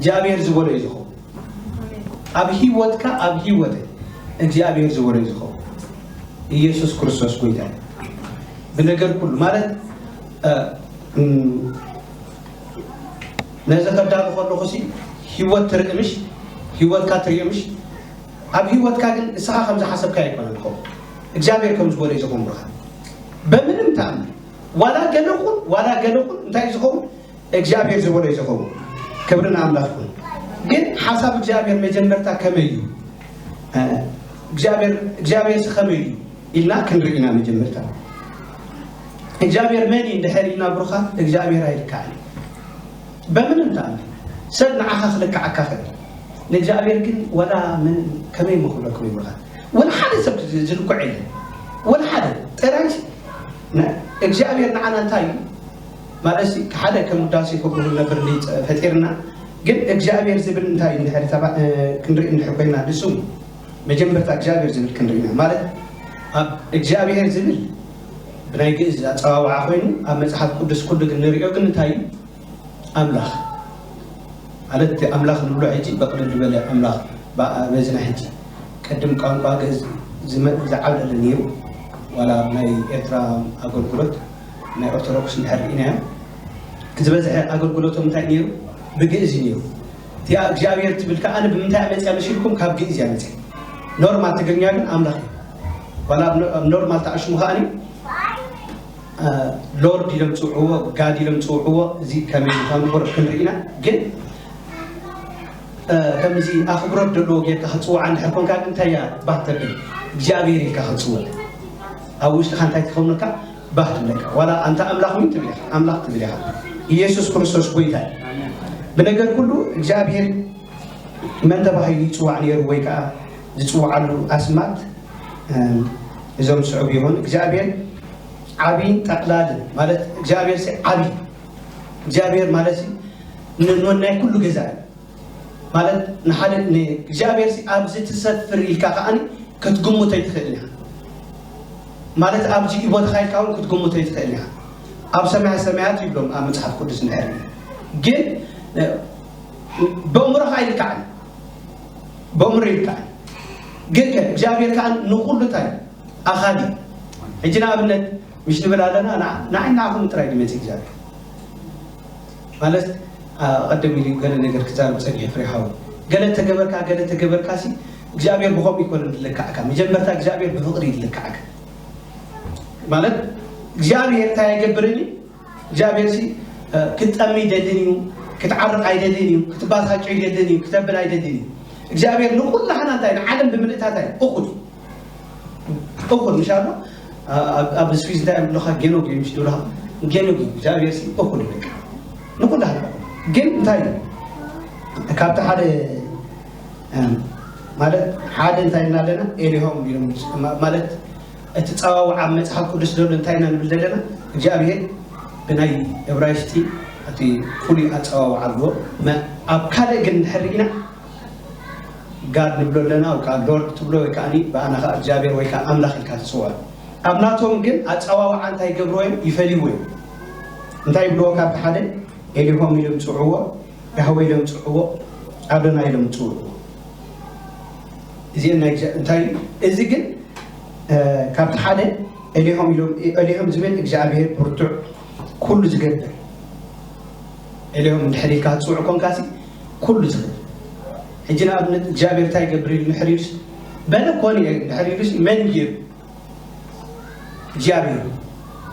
እግዚኣብሔር ዝበሎ እዩ ዝኸውን። ኣብ ህይወትካ፣ ኣብ ህይወት እግዚኣብሔር ዝበሎ እዩ ዝኸውን። ኢየሱስ ክርስቶስ ጎይታ እዩ። ብነገር ኩሉ ማለት፣ እ፣ እም፣ ነዚ ከዳሉ ከለኹ ሲ ህይወት ትርኢ ምሽ፣ ህይወትካ ትርኢ ምሽ። ኣብ ህይወትካ ግን ንስኻ ከም ዝሓሰብካ ኣይኮነን ዝኸውን። እግዚኣብሔር ከም ዝበሎ እዩ ዝኸውን ብርኻ። በምንም ተኣምር ዋላ ገለ ኹን፣ ዋላ ገለ ኹን እንታይ እዩ ዝኸውን? እግዚኣብሔር ዝበሎ እዩ ዝኸውን። ክብሪ ንኣምላኽ ይኹን። ግን ሓሳብ እግዚኣብሔር መጀመርታ ከመይ እዩ? እ፣ እግዚኣብሔር፣ እግዚኣብሔርሲ ከመይ እዩ ኢልና ክንርኢ ኢና መጀመርታ። እግዚኣብሔር መን እዩ እንድሕር ኢልና ብሩኻት፣ እግዚኣብሔር ኣይልካዕን እዩ። በምንም ተኣምር ሰብ ንዓኻ ክልክዓካ ክእል። ንእግዚኣብሔር ግን ወላ ምን ከመይ ምኽብለኩም ይብሉኻ። ወላ ሓደ ሰብ ዝ-፣ ዝልኩዕ የለን። ወላ ሓደ ጥራይ ን-፣ እግዚኣብሔር ንዓና እንታይ እዩ? ማለት ሲ ሓደ ከም ውዳሴ ክብሉ ነብር ፈጢርና፣ ግን እግዚኣብሔር ዝብል እንታይ እዩ? እንድሕር ተባ-፣ እ፣ ክንርኢ እንድሕር ኮይና ንሱ መጀመርታ እግዚኣብሔር ዝብል ክንርኢ ኢና። ማለት ኣብ እግዚኣብሔር ዝብል ብናይ ግእዝ ኣጸዋውዓ ኮይኑ ኣብ መጽሓፍ ቅዱስ ኩሉ ግን ንሪኦ ግን እንታይ እዩ? ኣምላኽ። ማለት እቲ ኣምላኽ ንብሎ ሕጂ በቕልል ዝበለ ኣምላኽ በ-፣ በዚ ናይ ሕጂ ቅድም ቋንቋ ግእዝ ዝመ-፣ ዝዓብለለ ነይሩ። ዋላ ኣብ ናይ ኤርትራ ኣገልግሎት ናይ ኦርቶዶክስ እንድሕር ርኢናዮ፣ ዝበዝሐ ኣገልግሎቶም እንታይ ነይሩ? ብግእዝ እዩ ነይሩ። እቲኣ እግዚኣብሔር ትብል ከኣ ብምንታይ እያ መጽያ መሲልኩም? ካብ ግእዝ እያ መጽያ። ኖርማል ትግርኛ ግን ኣምላኽ እዩ። ዋላ ኣብ ኖ-፣ ኣብ ኖርማል ተኣሽሙ ከኣ ሎርድ ኢሎም ጽውዕዎ፣ ጋድ ኢሎም ጽውዕዎ። እዚ ከመይ ምዃኑ ቁሩብ ክንርኢ ኢና። ግን፣ እ፣ ከምዚ ኣኽብሮት ዘለዎ ጌርካ ክትጽውዓ እንድሕር ኮንካ ግን እንታይ እያ ባህ ተብል? እግዚኣብሔር ኢልካ ክትጽውዕ። ኣብ ውሽጥኻ እንታይ ትኸውንካ? ባህ ትብለካ። ዋላ ኣንታ ኣምላኽ እውን ትብል ኢኻ፣ ኣምላኽ ትብል ኢኻ። ኢየሱስ ክርስቶስ ጎይታ እዩ። ብነገር ኩሉ እግዚኣብሔር መን ተባሂሉ ይጽዋዕ ነይሩ ወይ ከኣ ዝጽውዓሉ ኣስማት፣ እም፣ እዞም ዝስዕቡ ይኹን። እግዚኣብሔር ዓብይን ጠቕላልን ማለት እግዚኣብሔር ሲ ዓብይ፣ እግዚኣብሔር ማለት ሲ ን-፣ ን-፣ ናይ ኩሉ ገዛ እዩ። ማለት ንሓደ ን-፣ እግዚኣብሔር ሲ ኣብዚ ትሰፍር ኢልካ ከኣኒ ክትግምቶ ኣይትኽእልን ኢኻ። ማለት ኣብዚ እዩ ቦታኻ ኢልካ እውን ክትግምቶ ኣይትኽእልን ኢኻ። ኣብ ሰማያ ሰማያት ይብሎም ኣብ መጽሓፍ ቅዱስ እንድሕር ግን፣ እ፣ በእምሮኻ ኣይልካዕን። በእምሮ ይልካዕ። ግን ከ እግዚኣብሔር ከኣ ንኹሉ እንታይ ኣኻሊ። ሕጂ ንኣብነት ምሽ ንብል ኣለና፣ ንዓ-፣ ንዓይ ንዓኹም ጥራይ ድመጽእ እግዚኣብሔር። ማለት፣ ኣ፣ ቀደም ኢሉ ገለ ነገር ክዛረብ ጸኒሑ ፍሬ ሓው። ገለ ተገበርካ፣ ገለ ተገበርካ ሲ እግዚኣብሔር ብኸምኡ ይኮነ ዝልካዕካ። መጀመርታ እግዚኣብሔር ብፍቕሪ ይልካዕካ። ማለት እግዚኣብሔር እንታይ ኣይገብርን እዩ? እግዚኣብሔር ሲ፣ እ፣ ክትጠሚ ኣይደልን እዩ፣ ክትዓርቕ ኣይደልን እዩ፣ ክትባሳጭ ኣይደልን እዩ፣ ክተብል ኣይደልን እዩ። እግዚኣብሔር ንኹላህና እንታይ ንዓለም ብምልእታታ እዩ እኹል። እኹል ምሽ ኣሎ። ኣ-፣ ኣብ፣ ኣብ ስዊዝ እንታይ እዮም ብለኻ? ጌኖግ እዮም ምሽ ዝብለኻ? ጌኖግ እዩ። እግዚኣብሔር ሲ እኹል እዩ በቃ። ንኹላህና እኹል። ግን እንታይ እዩ? ካብቲ ሓደ፣ እም፣ ማለት ሓደ እንታይ ኢና ኣለና? ኤሊሆም ኢሎም ማ-፣ ማለት እቲ ጸዋውዓ ኣብ መጽሓፍ ቅዱስ ዘሎ እንታይ ኢና ንብል ዘለና? እግዚኣብሔር ብናይ እብራይስጢ እቲ ፍሉይ ኣጸዋውዓ ኣለዎ። መ-፣ ኣብ ካልእ ግን እንድሕር ርኢና ጋድ ንብሎ ኣለና፣ ወይ ከኣ ሎርድ ትብሎ፣ ወይ ከኣ ብኣና ከኣ እግዚኣብሔር ወይ ከኣ ኣምላኽ ኢልካ ትጽውዖ። ኣብ ናቶም ግን ኣጸዋውዓ እንታይ ይገብርዎ እዮም? ይፈልይዎ እዮም። እንታይ ይብልዎ? ካብቲ ሓደ ኤሊሆም ኢሎም ይጽውዕዎ፣ ያህዌ ኢሎም ይጽውዕዎ፣ ኣዶናይ ኢሎም ይጽውዕዎ። እዚአን ናይ እግዚኣብሔር እንታይ እዩ? እዚ ግን፣ እ፣ ካብቲ ሓደ ኤሊሆም ኢሎም፣ ኤሊሆም ዝብል እግዚኣብሔር ብርቱዕ ኩሉ ዝገብር። ኤሊሆም እንድሕር ኢልካ ትጽውዕ ኮንካሲ ኩሉ ዝኽእል። ሕጂ ንኣብነት እግዚኣብሔር እንታይ ይገብር ኢሉ እንድሕር ኢሉስ፣ በለ ኮን እየ እንድሕር ኢሉስ መን ገይሩ? እግዚኣብሔር።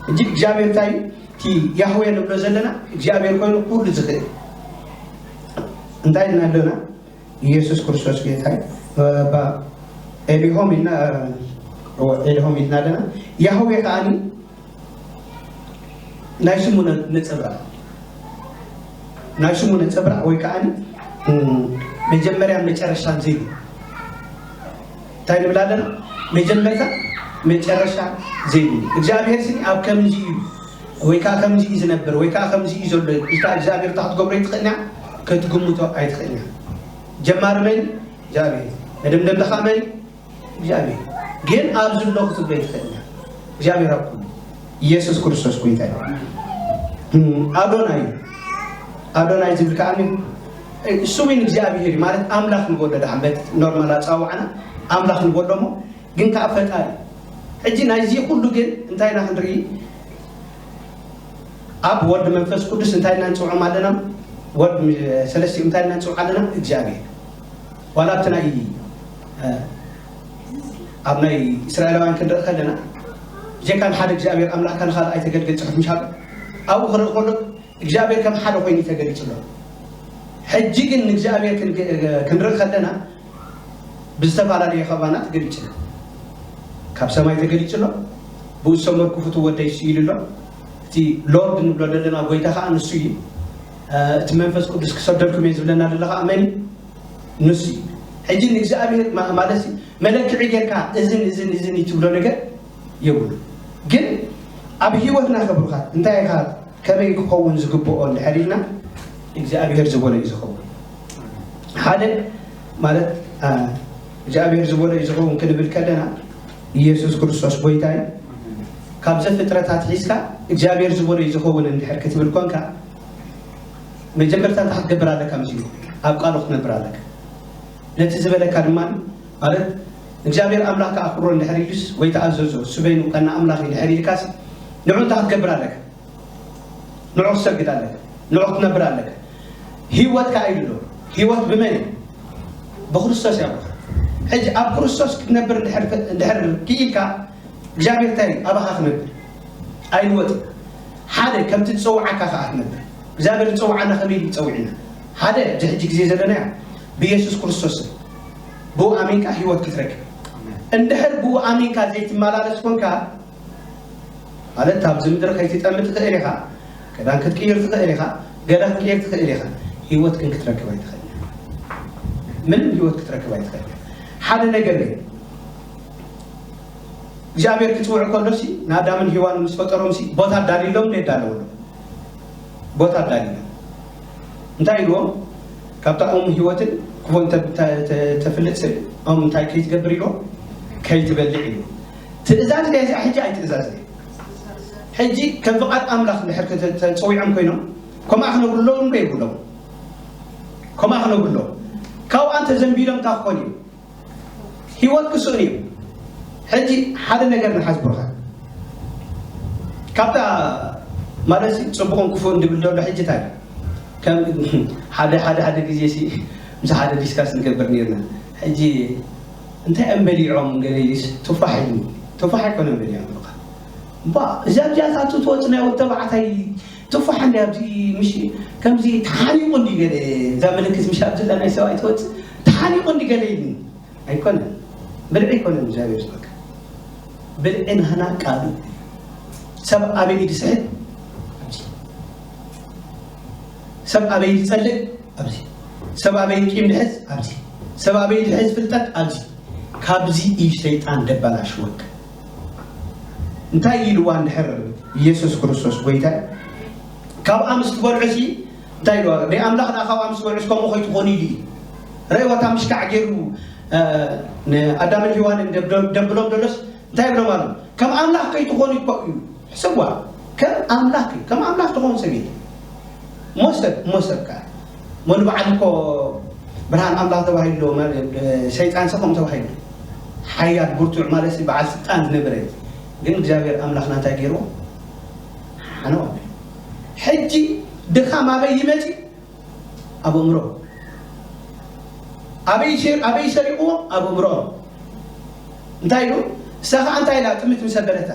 ሕጂ እግዚኣብሔር እንታይ እዩ? እቲ ያህዌ ንብሎ ዘለና እግዚኣብሔር ኮይኑ ኩሉ ዝኽእል። እንታይ ኢልና ኣለና? ኢየሱስ ክርስቶስ ጌታ እዩ። ባ-፣ ኤሊሆም ኢልና፣ ኦ፣ ኤሊሆም ኢልና ኣለና። ያህዌ ከኣኒ ናይ ስሙ ነ-፣ ነጸብራቕ፣ ናይ ስሙ ነጸብራቕ ወይ ከኣኒ፣ እም፣ መጀመርያን መጨረሻን ዘይብሉ። እንታይ ንብል ኣለና? መጀመርታ መጨረሻ ዘይብሉ። እግዚኣብሔር ስኒ ኣብ ከምዚ እዩ ወይ ከኣ ከምዚ እዩ ዝነብር ወይ ከኣ ከምዚ እዩ ዘሎ ኢልካ እግዚኣብሔር እንታይ ክትገብሮ ኣይትኽእልን ኢኻ? ክትግምቶ ኣይትኽእልን ኢኻ። ጀማሪ መን እዩ? እግዚኣብሔር። መደምደምታ ከኣ መን እዩ? እግዚኣብሔር። ግን ኣብዚ ኣሎ ክትብሎ ኣይትኽእልን ኢኻ። እግዚኣብሔር ኣብ ኩሉ። ኢየሱስ ክርስቶስ ጎይታ እዩ። እም፣ ኣዶናይ። ኣዶናይ ዝብል ከኣ ምን-፣ እሱ እውን እግዚኣብሔር እዩ ማለት ኣምላኽ ንበሎ ደሓን በቲ ኖርማል ኣፀዋውዓና ኣምላኽ ንበሎ እሞ ግን ከዓ ፈጣሪ እዩ። ሕጂ ናይዚ ኩሉ ግን እንታይ ኢና ክንርኢ? ኣብ ወልድ መንፈስ ቅዱስ እንታይ ኢና ንፅውዖም ኣለና? ወልድ ም- ሰለስቲኡ እንታይ ኢና ንፅውዖ ኣለና? እግዚኣብሔር። ዋላ ኣብቲ ናይ እ፣ ኣብ ናይ እስራኤላውያን ክንርኢ ከለና ጀካ ንሓደ እግዚኣብሔር ኣምላኽካ ንኻልእ ኣይተገልግል ፅሑፍ ምሻሉ ኣብኡ ክርኢ ከሎ እግዚኣብሔር ከም ሓደ ኮይኑ ተገሊጹ ኣሎ። ሕጂ ግን ንእግዚኣብሔር ክንርኢ ከለና ብዝተፈላለየ ከባና ተገሊጹ ኣሎ። ካብ ሰማይ ተገሊጹ ኣሎ። ብኡ ዝሰመርኩ ፍቱ ወደይ ስኢሉ ኣሎ። እቲ ሎርድ ንብሎ ዘለና ጎይታ ከዓ ንሱ እዩ። እቲ መንፈስ ቅዱስ ክሰደልኩም እየ ዝብለና ዘሎ ከዓ መን እዩ? ንሱ እዩ። ሕጂ ንእግዚኣብሔር ማለት መለክዒ ጌርካ እዝን እዝን እዝን እዩ ትብሎ ነገር የብሉ። ግን ኣብ ህይወትና ከብሩኻት እንታይ ኢኻ ከመይ ክኸውን ዝግብኦ እንድሕር ኢልና እግዚኣብሔር ዝበሎ እዩ ዝኸውን። ሓደ ማለት እግዚኣብሔር ዝበሎ እዩ ዝኸውን ክንብል ከለና ኢየሱስ ክርስቶስ ጎይታ እዩ። ካብ ዘፍጥረታት ሒዝካ እግዚኣብሔር ዝበሎ እዩ ዝኸውን እንድሕር ክትብል ኮንካ መጀመርታ እንታይ ክትገብር ኣለካ ምስ ኣብ ቃሉ ክትነብር ኣለካ። ነቲ ዝበለካ ድማ ማለት እግዚኣብሔር ኣምላኽካ ኣኽብሮ እንድሕር ኢሉስ ወይ ተኣዘዞ እሱ በይኑ ቀና ኣምላኽ እዩ እንድሕር ኢልካስ ንዑ እንታይ ክትገብር ኣለካ? ንዑ ክትሰግድ ኣለካ። ንዑ ክትነብር ኣለካ። ህይወት ከዓ ኢሉ ኣሎ። ህይወት ብመን እዩ? ብክርስቶስ እያ። ሕጂ ኣብ ክርስቶስ ክትነብር እንድሕር እንድሕር ክኢልካ እግዚኣብሔር እንታይ ኣባኻ ክነብር ኣይንወጥን። ሓደ ከምቲ ዝፀውዓካ ከዓ ክነብር እግዚኣብሔር ዝፀውዓና ከመይ ኢሉ ይፀውዕና? ሓደ እዚ ሕጂ ግዜ ዘለናዮ ብኢየሱስ ክርስቶስ ብኡ ኣሚንካ ህይወት ክትረክብ እንድሕር ብኡ ኣሚንካ ዘይትመላለስ ኮንካ ማለት ኣብዚ ምድሪ ከይትጠሚ ትኽእል ኢኻ፣ ክዳን ክትቅይር ትኽእል ኢኻ፣ ገለ ክትቅይር ትኽእል ኢኻ፣ ህይወት ግን ክትረክብ ኣይትኽእል። ምንም ህይወት ክትረክብ ኣይትኽእል። ሓደ ነገር ግን እግዚኣብሔር ክፅውዕ ከሎሲ ንኣዳምን ሄዋንን ምስ ፈጠሮምሲ ቦታ ኣዳልዩሎም ዶ የዳለወሎም? ቦታ ኣዳልዩሎም እንታይ ኢልዎም? ካብታ ኦም ህይወትን ክፎን ተፍልጥ ስል ኦም እንታይ ከይትገብር ኢልዎም? ከይትበልዕ ኢልዎም። ትእዛዝ ናይ እዚኣ ሕጂ ኣይትእዛዝ ሕጂ ከም ፍቓድ ኣምላኽ እንድሕር ተፀዊዖም ኮይኖም ከምኣ ክነብሩ ኣለዎም ዶ የብሎም? ከምኣ ክነብሩ ኣለዎም። ካብኣ እንተዘንቢሎም እንታይ ክኾን እዩ? ህይወት ክስእኑ እዩ። ሕጂ ሓደ ነገር ንሓዝ ብሩኻ ካብታ ማለት ጽቡቕን ክፉእን ድብል ዘሎ ሕጂ እንታይ ከም ሓደ ሓደ ሓደ ግዜ ሲ ምስ ሓደ ዲስካስ ንገብር ነርና። ሕጂ እንታይ እዮም በሊዖም ገለ ኢሉስ ቱፋሕ ኢሉ ቱፋሕ ኣይኮነን በሊዖም ብሩኻ እባ እዚ ኣብዚኣ ታቱ ትወፅ ናይ ወድ ተባዕታይ ቱፋሕ እንዲ ኣብዚ ምሽ ከምዚ ተሓኒቑ እንዲ ገለ እዛ ምልክት ምሽ ኣብዚ ናይ ሰብኣይ ትወፅ ተሓኒቑ እንዲ ገለ ኢሉ ኣይኮነን ብልዒ ኣይኮነን እግዚኣብሔር ዝበካ ብልዒ ናህና ቃሉ ሰብ ኣበይ ድስሕት ኣብዚ ሰብ ኣበይ ድጸልእ ኣብዚ ሰብ ኣበይ ቂም ድሕዝ ኣብዚ ሰብ ኣበይ ድሕዝ ፍልጠት ኣብዚ ካብዚ እዩ ሰይጣን ደባላሽወክ እንታይ ኢልዋ እንድሕር ኢየሱስ ክርስቶስ ጎይታ ካብኣ ምስ ትበልዑ ሲ እንታይ ኢልዋ ናይ ኣምላኽ ዳ ካብኣ ምስ በልዑስ ከምኡ ከይትኾኑ ኢሉ እዩ ረእይዋ እታ ምሽካዕ ገይሩ ንኣዳምን ሄዋንን ደብሎም ደሎስ እንታይ ይብሎም ኣሎ ከም ኣምላኽ ከይትኾኑ እኮ እዩ ሕስዋ ከም ኣምላኽ እዩ ከም ኣምላኽ ትኾኑ ሰብ የለ እሞ ሰብ እሞ ሰብ ከ እሞ ንበዓል እኮ ብርሃን ኣምላኽ ተባሂሉ ሰይጣን ሰ ከምኡ ተባሂሉ ሓያል ብርቱዕ ማለት በዓል ስልጣን ዝነበረ ግን እግዚኣብሔር ኣምላኽና እንታይ ገይርዎ ሓነዋ ሕጂ ድኻም ኣበይ ይመፂ ኣብ ኣእምሮ ኣበይ ሰሪቕዎ ኣብ ኣእምሮ እንታይ ኢሉ እሳ ከዓ እንታይ ኢላ ጥምት ምስ ኣበለታ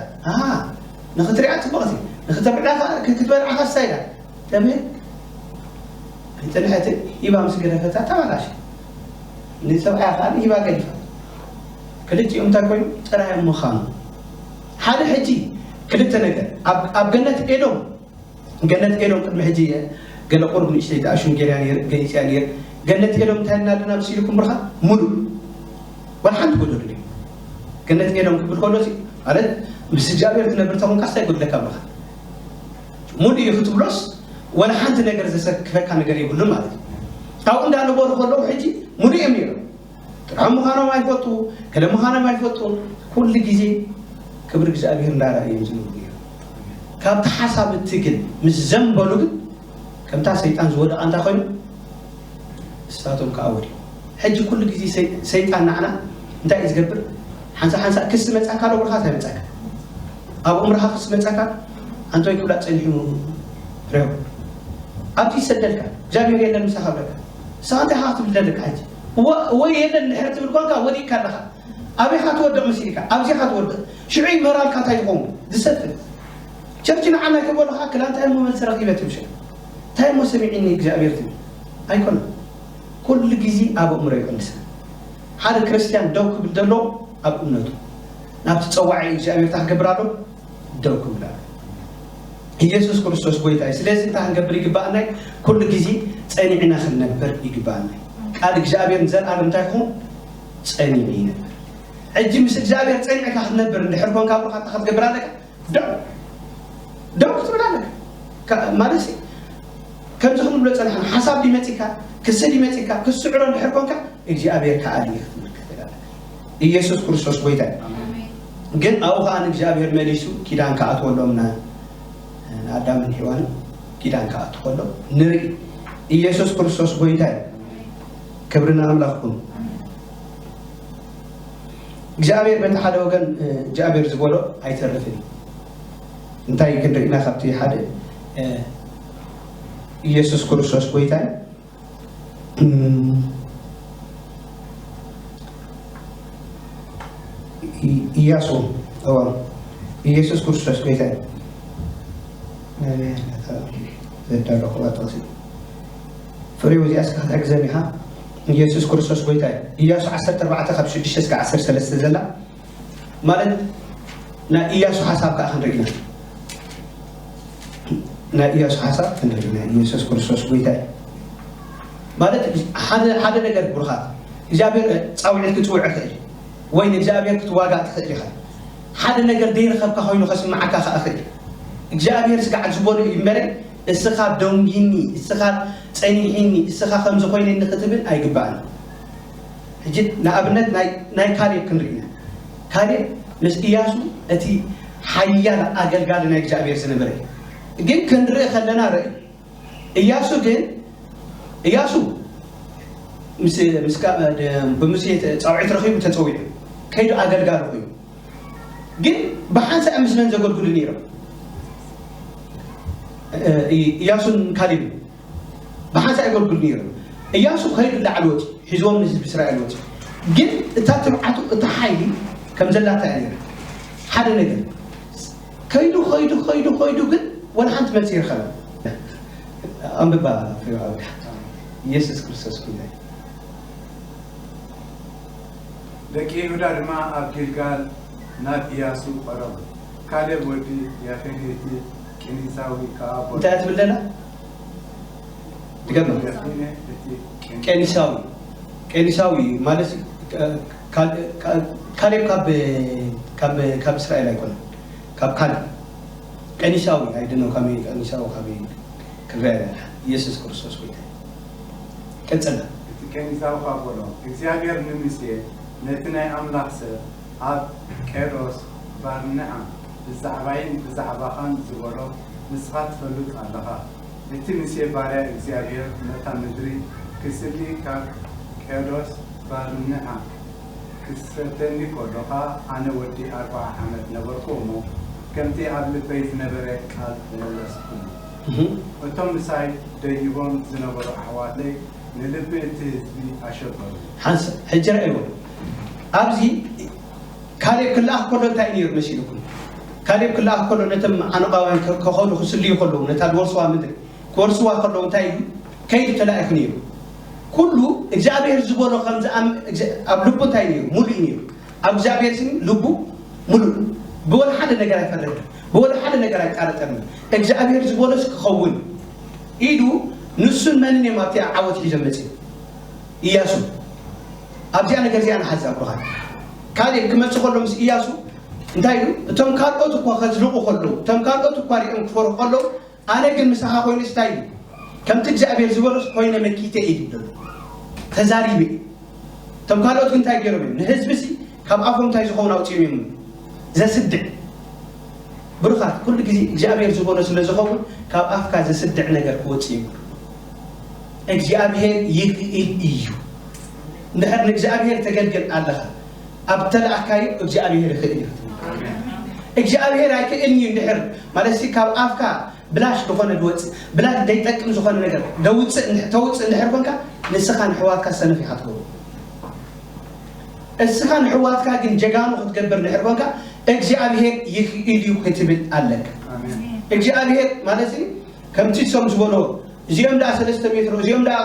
ንኽትሪኣ ፅቡቕቲ ንክተብዕላ ክትበልዓ ከሳ ኢላ ተምህል ኣይፀንሐትን ሂባ ምስ ገደፈታ ተባላሽ ንሰብኣያ ከዓ ሂባ ገዲፋ ክልቲኦም እንታይ ኮይኑ ጥራይ ምዃኑ ሓደ ሕጂ ክልተ ነገር ኣብ ገነት ኤዶም ገነት ኤዶም ቅድሚ ሕጂ እየ ገለ ቁሩብ ንእሽተይ ተኣሹም ገይርያ ነይረ ገሊፅያ ነይረ ገነት ኤዶም እንታይ እና ኣለና ምስ ኢልኩም ብርኻ ሙሉእ ዋላ ሓንቲ ጎደሉ ድዩ ገነት ኤዶም ክብል ከሎ ማለት ምስ እግዚኣብሔር ትነብር ተኾንካ ስታይ ጎድለካ ብርኻ ሙሉእ እዩ ክትብሎስ ዋላ ሓንቲ ነገር ዘሰክፈካ ነገር የብሉን ማለት እዩ ካብኡ እንዳነበሩ ከለዉ ሕጂ ሙሉእ እዮም ነይሮም ጥዑም ምዃኖም ኣይፈልጡ፣ ገለ ምዃኖም ኣይፈልጡ። ኩሉ ግዜ ክብሪ እግዚኣብሔር እንዳረኣዩ እዮም ዝነብሩ ነይሮም። ካብቲ ሓሳብ እቲ ግን ምስ ዘንበሉ ግን ከምታ ሰይጣን ዝወደቓ እንታይ ኮይኑ ንሳቶም ከኣ ወዲቑ። ሕጂ ኩሉ ግዜ ሰይ-፣ ሰይጣን ንዓና እንታይ እዩ ዝገብር? ሓንሳ ሓንሳ ክሲ መጻካ ዶ ብርኻ እንታይ መጻካ? ኣብ እምርኻ ክሲ መጻካ? ኣንቶይ ክብላ ጸኒሑ ሬው። ኣብቲ ይሰደልካ። እግዚኣብሔር የለን ምሳኻ ብለካ። ንስኻ እንታይ ኢኻ ክትብል ዘለካ ሕጂ? ወ-፣ ወይ የለን ድሕሪ ትብል ኳንካ ወዲቕካ ኣለኻ። ኣበይ ኢኻ ትወድቕ መሲልካ? ኣብዚ ኢኻ ትወድቕ። ሽዑ እዩ መራልካ እንታይ ይኸውን? ዝሰፍን። ቸርች ንዓና ይተበሉኻ ክላ እንታይ እሞ መልሲ ረኺበ ትብል ሽዑ። እንታይ እሞ ሰሚዒኒ እግዚኣብሔር ትብል። ኣይኮነን። ኩሉ ግዜ ኣብ ኣእምሮ ይቕንስና። ሓደ ክርስትያን ደው ክብል ዘሎ ኣብ እምነቱ። ናብቲ ጸዋዒ እግዚኣብሔር እንታይ ክገብር ኣሎ? ደው ክብል ኣሎ። ኢየሱስ ክርስቶስ ጎይታ እዩ። ስለዚ እንታይ ክንገብር ይግባኣና እዩ? ኩሉ ግዜ ጸኒዕና ክንነብር ይግባኣና እዩ። ቃል እግዚኣብሔር ንዘለኣለም እንታይ ክኸውን? ጸኒዑ ይነብር። ሕጂ ምስ እግዚኣብሔር ጸኒዕካ ክትነብር እንድሕር ኮንካ፣ ብሩኻት እንታይ ክትገብር ኣለካ? ደው፣ ደው ክትብል ኣለካ። ካ-፣ ማለት ሲ፣ ከምዚ ክንብሎ ጸናሕና፣ ሓሳብ ድዩ መጺካ፣ ክሲ ድዩ መጺካ፣ ክትስዕሮ እንድሕር ኮንካ፣ እግዚኣብሔር ከኣ ድዩ ክትብል ክትእል ኣለካ። ኢየሱስ ክርስቶስ ጎይታ እዩ። ኣሜን። ግን ኣብኡ ከኣ ንእግዚኣብሔር መሊሱ ኪዳን ክኣትወሎም ና-፣ ንኣዳምን ሔዋንን ኪዳን ክኣቱ ከሎ ንርኢ። ኢየሱስ ክርስቶስ ጎይታ እዩ። ክብሪ ንኣምላኽ ይኹን። እግዚኣብሔር በቲ ሓደ ወገን፣ እ፣ እግዚኣብሔር ዝበሎ ኣይተርፍን እዩ። እንታይ ክንርኢ ኢና ካብቲ ሓደ፣ እ፣ ኢየሱስ ክርስቶስ ጎይታ እዩ። እም፣ ኢ-፣ ኢያሱ፣ እዋ፣ ኢየሱስ ክርስቶስ ጎይታ እዩ። ዘዳለኹዋ ጥቕሲ። ፍሬው እዚኣ እስከ ክትሕግዘኒ ኢኻ። ኢየሱስ ክርስቶስ ጎይታ እዩ። ኢያሱ ዓሰርተ ኣርባዕተ ካብ ሽዱሽተ እስከ ዓሰርተ ሰለስተ ዘላ ማለት ናይ ኢያሱ ሓሳብ ከኣ ክንርኢ ኢና። ናይ ኢያሱ ሓሳብ ክንርኢ ኢና። ኢየሱስ ክርስቶስ ጎይታ እዩ። ማለት ሓደ፣ ሓደ ነገር ብሩኻት፣ እግዚኣብሔር ጻውዒት ክጽውዕ ይኽእል እዩ። ወይ ንእግዚኣብሔር ክትዋጋእ ትኽእል ኢኻ። ሓደ ነገር ዘይረኸብካ ኮይኑ ከስምዓካ ከኣ ይኽእል እዩ። እግዚኣብሔር ስጋዕ ዝበሎ እዩ እምበረ፣ እስኻ ደንጊኒ፣ እስኻ ጸኒሒኒ፣ እስኻ ከምዚ ኮይነኒ ክትብል ኣይግባእን። ሕጂ ንኣብነት ናይ፣ ናይ ካሌብ ክንርኢ ኢና። ካሌብ ምስ ኢያሱ እቲ ሓያል ኣገልጋሊ ናይ እግዚኣብሔር ዝነበረ እዩ። ግን ክንርኢ ከለና ርኢ፣ ኢያሱ ግን፣ ኢያሱ ምስ፣ ምስ ካ-፣ ብሙሴ ተ-፣ ጻውዒት ረኺቡ ተጸዊዑ፣ ከይዱ ኣገልጋሊ ኮይኑ። ግን ብሓንሳእ ምስ መን ዘገልግሉ ነይሮም? እ-፣ እ-፣ ኢያሱን ካሌብን ብሓንሳእ የገልግሉ ነይሮም። ኢያሱ ከይዱ ላዕሊ ወጺኡ፣ ሒዝዎም ንህዝቢ እስራኤል ወጺኡ። ግን እታ ትብዓቱ፣ እታ ሓይሊ ከም ዘላታ እያ ነይራ። ሓደ ነገር ከይዱ፣ ከይዱ፣ ከይዱ፣ ከይዱ ግን ወላ ሓንቲ መልሲ ይረኸበ። ኣንብባ ፍሬው ኣውዳ። ኢየሱስ ክርስቶስ ጎይታ እዩ። ደቂ ይሁዳ ድማ ኣብ ጊልጋል ናብ ኢያሱ ቀረቡ። ካሌብ ወዲ የፊኔቲ ቄኒሳዊ ከኣ ቦ-፣ እንታይ ትብል ዘላ? ድገማ። የፊኔ እቲ ቄኒ-፣ ቄኒሳዊ። ቄኒሳዊ ማለት ካ-፣ ካ-፣ ካሌብ ካብ፣ ካብ፣ ካብ እስራኤል ኣይኮነን። ካብ ካሌብ። ቄኒሳዊ፣ I don't know፣ ካበይ ቄኒሳዊ፣ ካበይ ክረአ ኢየሱስ ክርስቶስ ጎይታ እዩ። ቀጽላ። እቲ ቄኒሳዊ ከኣ በሎ፣ እግዚኣብሔር ንሙሴ፣ ነቲ ናይ ኣምላኽ ሰብ ኣብ ቄዶስ ባርንዓ ብዛዕባይን ብዛዕባኻን ዝበሎ ንስኻ ትፈልጥ ኣለኻ። እቲ ሙሴ ባርያ እግዚኣብሔር ነታ ምድሪ ክስሊ ካብ ቄዶስ ባርንዓ ክሰደኒ ከሎ ኸኣ ኣነ ወዲ ኣርብዓ ዓመት ነበርኩ እሞ፣ ከምቲ ኣብ ልበይ ዝነበረ ቃል መለስኩሉ። እህም። እቶም ምሳይ ደይቦም ዝነበሩ ኣሕዋተይ ንልቢ እቲ ህዝቢ ኣሸበሩ። ሓንስ-፣ ሕጂ ረኣይዎ። ኣብዚ ካሌብ ክለኣኽ ከሎ እንታይ እዩ ነይሩ መሲልኩም? ካሌብ ክለኣኽ ከሎ ነቶም ዓነቓውያን ከ-፣ ከኸዱ ክስልዩ ከለዉ፣ ነታ ዝወርስዋ ምድሪ ክወርስዋ ከለዉ እንታይ ኢሉ? ከይዱ ተላኢኹ ነይሩ። ኩሉ እግዚኣብሔር ዝበሎ ከም ዝኣም-፣ እግዚ-፣ ኣብ ልቡ እንታይ ነይሩ? ሙሉእ እዩ ነይሩ። ኣብ እግዚኣብሔር ስም ልቡ ሙሉእ። ብወላ ሓደ ነገር ኣይፈረድን። ብወላ ሓደ ነገር ኣይጣረጠርን። እግዚኣብሔር ዝበሎስ ክኸውን ኢሉ ንሱን መንን እዮም ኣብቲ ዓወት ሒዞም መጺኦም? ኢያሱ። ኣብዚኣ ነገር እዚኣ ንሓዛ ብሩኻት። ካሌብ ክመጽእ ከሎ ምስ ኢያሱ እንታይ ኢሉ? እቶም ካልኦት እኳ ከዝልቑ ከለዉ፣ እቶም ካልኦት እኳ ሪኦም ክፈርሑ ከለዉ፣ ኣነ ግን ምሳኻ ኮይነ እንታይ ኢሉ? ከምቲ እግዚኣብሔር ዝበሎስ ኮይነ መኪተ ኢሉ ዘሎ። ተዛሪበ። እቶም ካልኦት ግን እንታይ ገይሮም እዮም? ንህዝብሲ ካብ ኣፎም እንታይ ዝኸውን ኣውጺኦም እዮም? ዘስድዕ። ብሩኻት፣ ኩሉ ግዜ እግዚኣብሔር ዝበሎ ስለ ዝኸውን ካብ ኣፍካ ዘስድዕ ነገር ክወጽእ እዩ። እግዚኣብሔር ይኽእል እዩ። እንድሕር ንእግዚኣብሔር ተገልግል ኣለኻ፣ ኣብ ተለኣካዩ እግዚኣብሔር ይኽእል እዩ። እግዚኣብሔር ኣይክእልን እዩ እንድሕር ማለት ሲ ካብ ኣፍካ ብላሽ ዝኾነ ድወፅእ ብላሽ ዘይጠቅም ዝኾነ ነገር ደውፅእ እንድሕ- ተውፅእ እንድሕር ኮንካ ንስኻ ንሕዋትካ ሰነፍ ኢኻ ትገብሮ። እስኻ ንሕዋትካ ግን ጀጋኑ ክትገብር እንድሕር ኮንካ እግዚኣብሔር ይኽእል እዩ ክትብል ኣለካ። እግዚኣብሔር ማለት ሲ ከምቲ ሶም ዝበሎ እዚኦም ደኣ ሰለስተ ሜትሮ እዚኦም ደኣ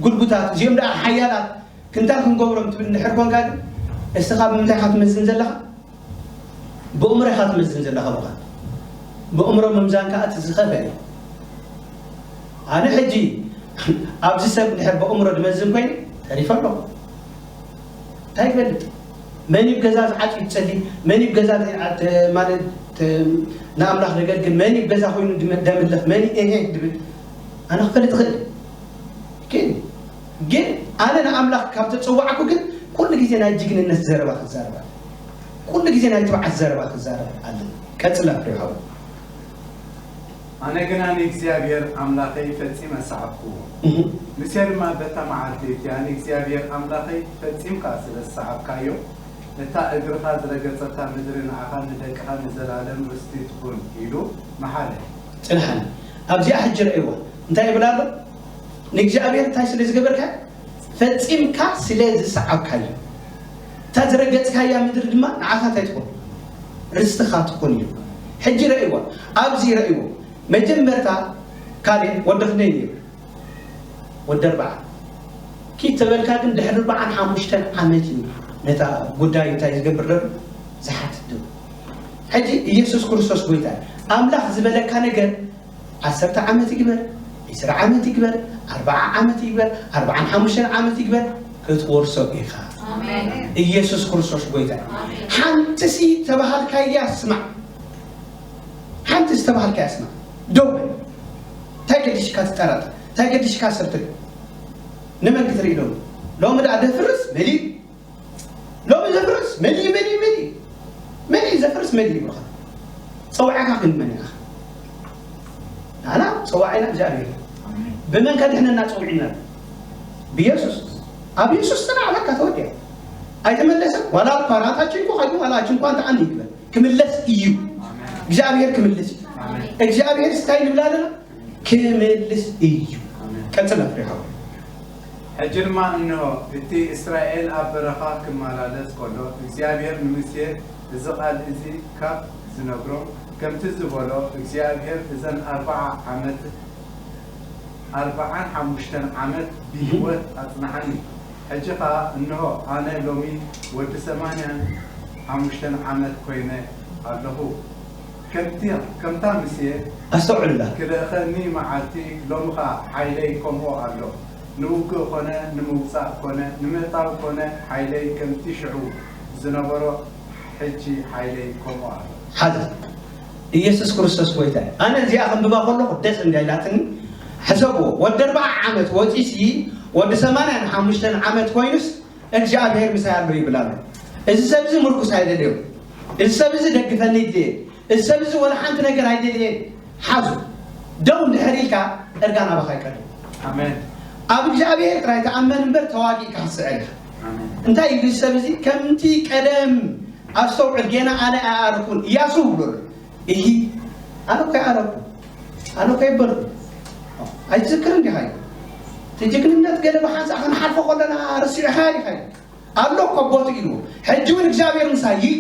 ጉልቡታት እዚኦም ደኣ ሓያላት ክንታ ክንገብሮም ትብል እንድሕር ኮንካ ግን እስኻ ብምንታይ ኢኻ ትመዝን ዘለኻ? ብእምሮ ኢኻ ትመዝን ዘለኻ ብኻ ብእምሮ ምምዛን ከዓ እቲ ዝኸፈ እዩ። ኣነ ሕጂ ኣብዚ ሰብ እንድሕር ብእምሮ ድመዝን ኮይኑ ተሪፈ ኣለኹ። እንታይ ይፈልጥ መን ይብ ገዛ ዝዓጽ ይጸሊ መን ይብ ገዛ ማለት ንኣምላኽ ደገልግል መን ይብ ገዛ ኮይኑ ደምልኽ መን ኤሄ ድብል ኣነ ክፈልጥ ይኽእል ግን ኣነ ንኣምላኽ ካብ ተጸዋዕኩ ግን ኩሉ ግዜ ናይ ጅግንነት ዘረባ ክዛረብ ኣለ ኩሉ ግዜ ናይ ትብዓት ዘረባ ክዛረብ ኣለ ቀጽላ ፍሬ ሓው ኣነ ግና ንእግዚኣብሔር ኣምላኸይ ፈጺመ ሰዓብክዎ። ሙሴ ድማ በታ መዓልቲ እቲኣ ንእግዚኣብሔር ኣምላኸይ ፈጺምካ ስለ ዝሰዓብካዮ፣ እታ እግርኻ ዝረገጸታ ምድሪ ንዓኻን ንደቅኻን ንዘለኣለም ርስቲ ትኹን ኢሉ መሓለ። ጽንሓኒ። ኣብዚኣ ሕጂ ርእይዋ። እንታይ ይብል ኣሎ? ንእግዚኣብሔር እንታይ ስለ ዝገበርካ? ፈጺምካ ስለ ዝሰዓብካዮ፣ እታ ዝረገጽካያ ምድሪ ድማ ንዓኻ እንታይ ትኹን? ርስትኻ ትኹን ኢሉ። ሕጂ ረእይዋ፣ ኣብዚ ረእይዎ። መጀመርታ ካሌብ ወዲ ክንደይ ነይሩ? ወዲ ኣርብዓ። ኪድ ተበልካ ግን ድሕሪ ኣርብዓን ሓሙሽተን ዓመት እዩ ነታ ጉዳይ እንታይ ዝገብር ዘሎ? ዝሓትት ዘሎ። ሕጂ ኢየሱስ ክርስቶስ ጎይታ እዩ። ኣምላኽ ዝበለካ ነገር ዓሰርተ ዓመት ይግበር፣ ዒስራ ዓመት ይግበር፣ ኣርብዓ ዓመት ይግበር፣ ኣርብዓን ሓሙሽተን ዓመት ይግበር ክትወርሶ ኢኻ። ኢየሱስ ክርስቶስ ጎይታ እዩ። ሓንትሲ ተባሃልካያ ስማዕ። ሓንቲ ዝተባሃልካያ ስማዕ። ደው በል። እንታይ ገዲሽካ ትጠራጠር? እንታይ ገዲሽካ ሰብ ትርኢ? ንመን ክትርኢ ሎሚ? ሎሚ ደኣ ደፍርስ መሊእ ሎሚ ዘፍርስ መን እዩ መን እዩ መን እዩ መን እዩ ዘፍርስ መን እዩ ይብሉኻ። ፀዋዕካ ግን መን ኢኻ? ንዓና ፀዋዒና እግዚኣብሔር እዩ። ብመን ከድሕነና ፀዊዕና ኣሎ? ብየሱስ። ኣብ የሱስ ፅናዕ በቃ ተወዲኣ። ኣይተመለሰን ዋላ እኳ ናታ ችንኮ ከይዱ ዋላ ችንኳ እንተዓኒ ይግበር ክምለስ እዩ። እግዚኣብሔር ክምልስ እዩ። እግዚኣብሔር ስታይ ንብላ ኣለና ክምልስ እዩ። ቀፅል ኣፍሪሃዊ ሕጂ ድማ እንሆ፣ እቲ እስራኤል ኣብ በረኻ ክመላለስ ከሎ፣ እግዚኣብሄር ንሙሴ፣ እዚ ቓል እዚ ካብ ዝነግሮ፣ ከምቲ ዝበሎ፣ እግዚኣብሄር እዘን ኣርብዓ ዓመት፣ ኣርብዓን ሓሙሽተን ዓመት ብህይወት ኣጽንሓኒ። ሕጂ ኸኣ እንሆ፣ ኣነ ሎሚ ወዲ ሰማንያን ሓሙሽተን ዓመት ኰይነ ኣለኹ። ከምቲ ከምታ ሙሴ ኣስተውዕሉላ። ክልእኸኒ መዓልቲ፣ ሎሚ ኸኣ ሓይለይ ከምኡ ኣሎ። ንውግእ ኾነ ንምውጻእ ኾነ ንምእታው ኾነ ሓይለይ ከምቲ ሽዑ ዝነበሮ ሕጂ ሓይለይ ከምኡ ኣሎ። ሓዚ ኢየሱስ ክርስቶስ ጎይታ እዩ። ኣነ እዚኣ ከንብባ ከለኹ ደስ እንዳ ኢላትኒ ሕሰብዎ። ወዲ ኣርብዓ ዓመት ወጺሲ ወዲ ሰማንያን ሓሙሽተን ዓመት ኮይኑስ እግዚኣብሔር ምሳይ ኣሎ ይብል ኣሎ። እዚ ሰብ እዚ ምርኩስ ኣይደልዮ። እዚ ሰብ እዚ ደግፈኒ ይድልየ። እዚ ሰብ እዚ ወላ ሓንቲ ነገር ኣይደልየን። ሓዙ ደው እንድሕር ኢልካ እርጋን ኣባኻ ይቀርብ። ኣሜን። ኣብ እግዚኣብሔር ጥራይ ተኣመን እምበር ተዋጊእካ ክትስዕር ኢኻ። ኣሜን። እንታይ ይብል ሰብ እዚ ከምቲ ቀደም ኣስተውዕል ጌና ኣነ ኣይኣረኩን እያሱ ብሎ ኣሎ። እሂ ኣነ እኮ ኣይኣረኩ ኣነ እኮ ይበልኩ ኣይትዝክርን ዲኻ እዩ እቲ ጅግንነት ገለ ብሓንሳእ ክንሓልፎ ከለና ረሲዕኻ ዲኻ እዩ ኣሎ እኮ ቦቱ ኢሉ ሕጂ እውን እግዚኣብሔር ምሳይ እዩ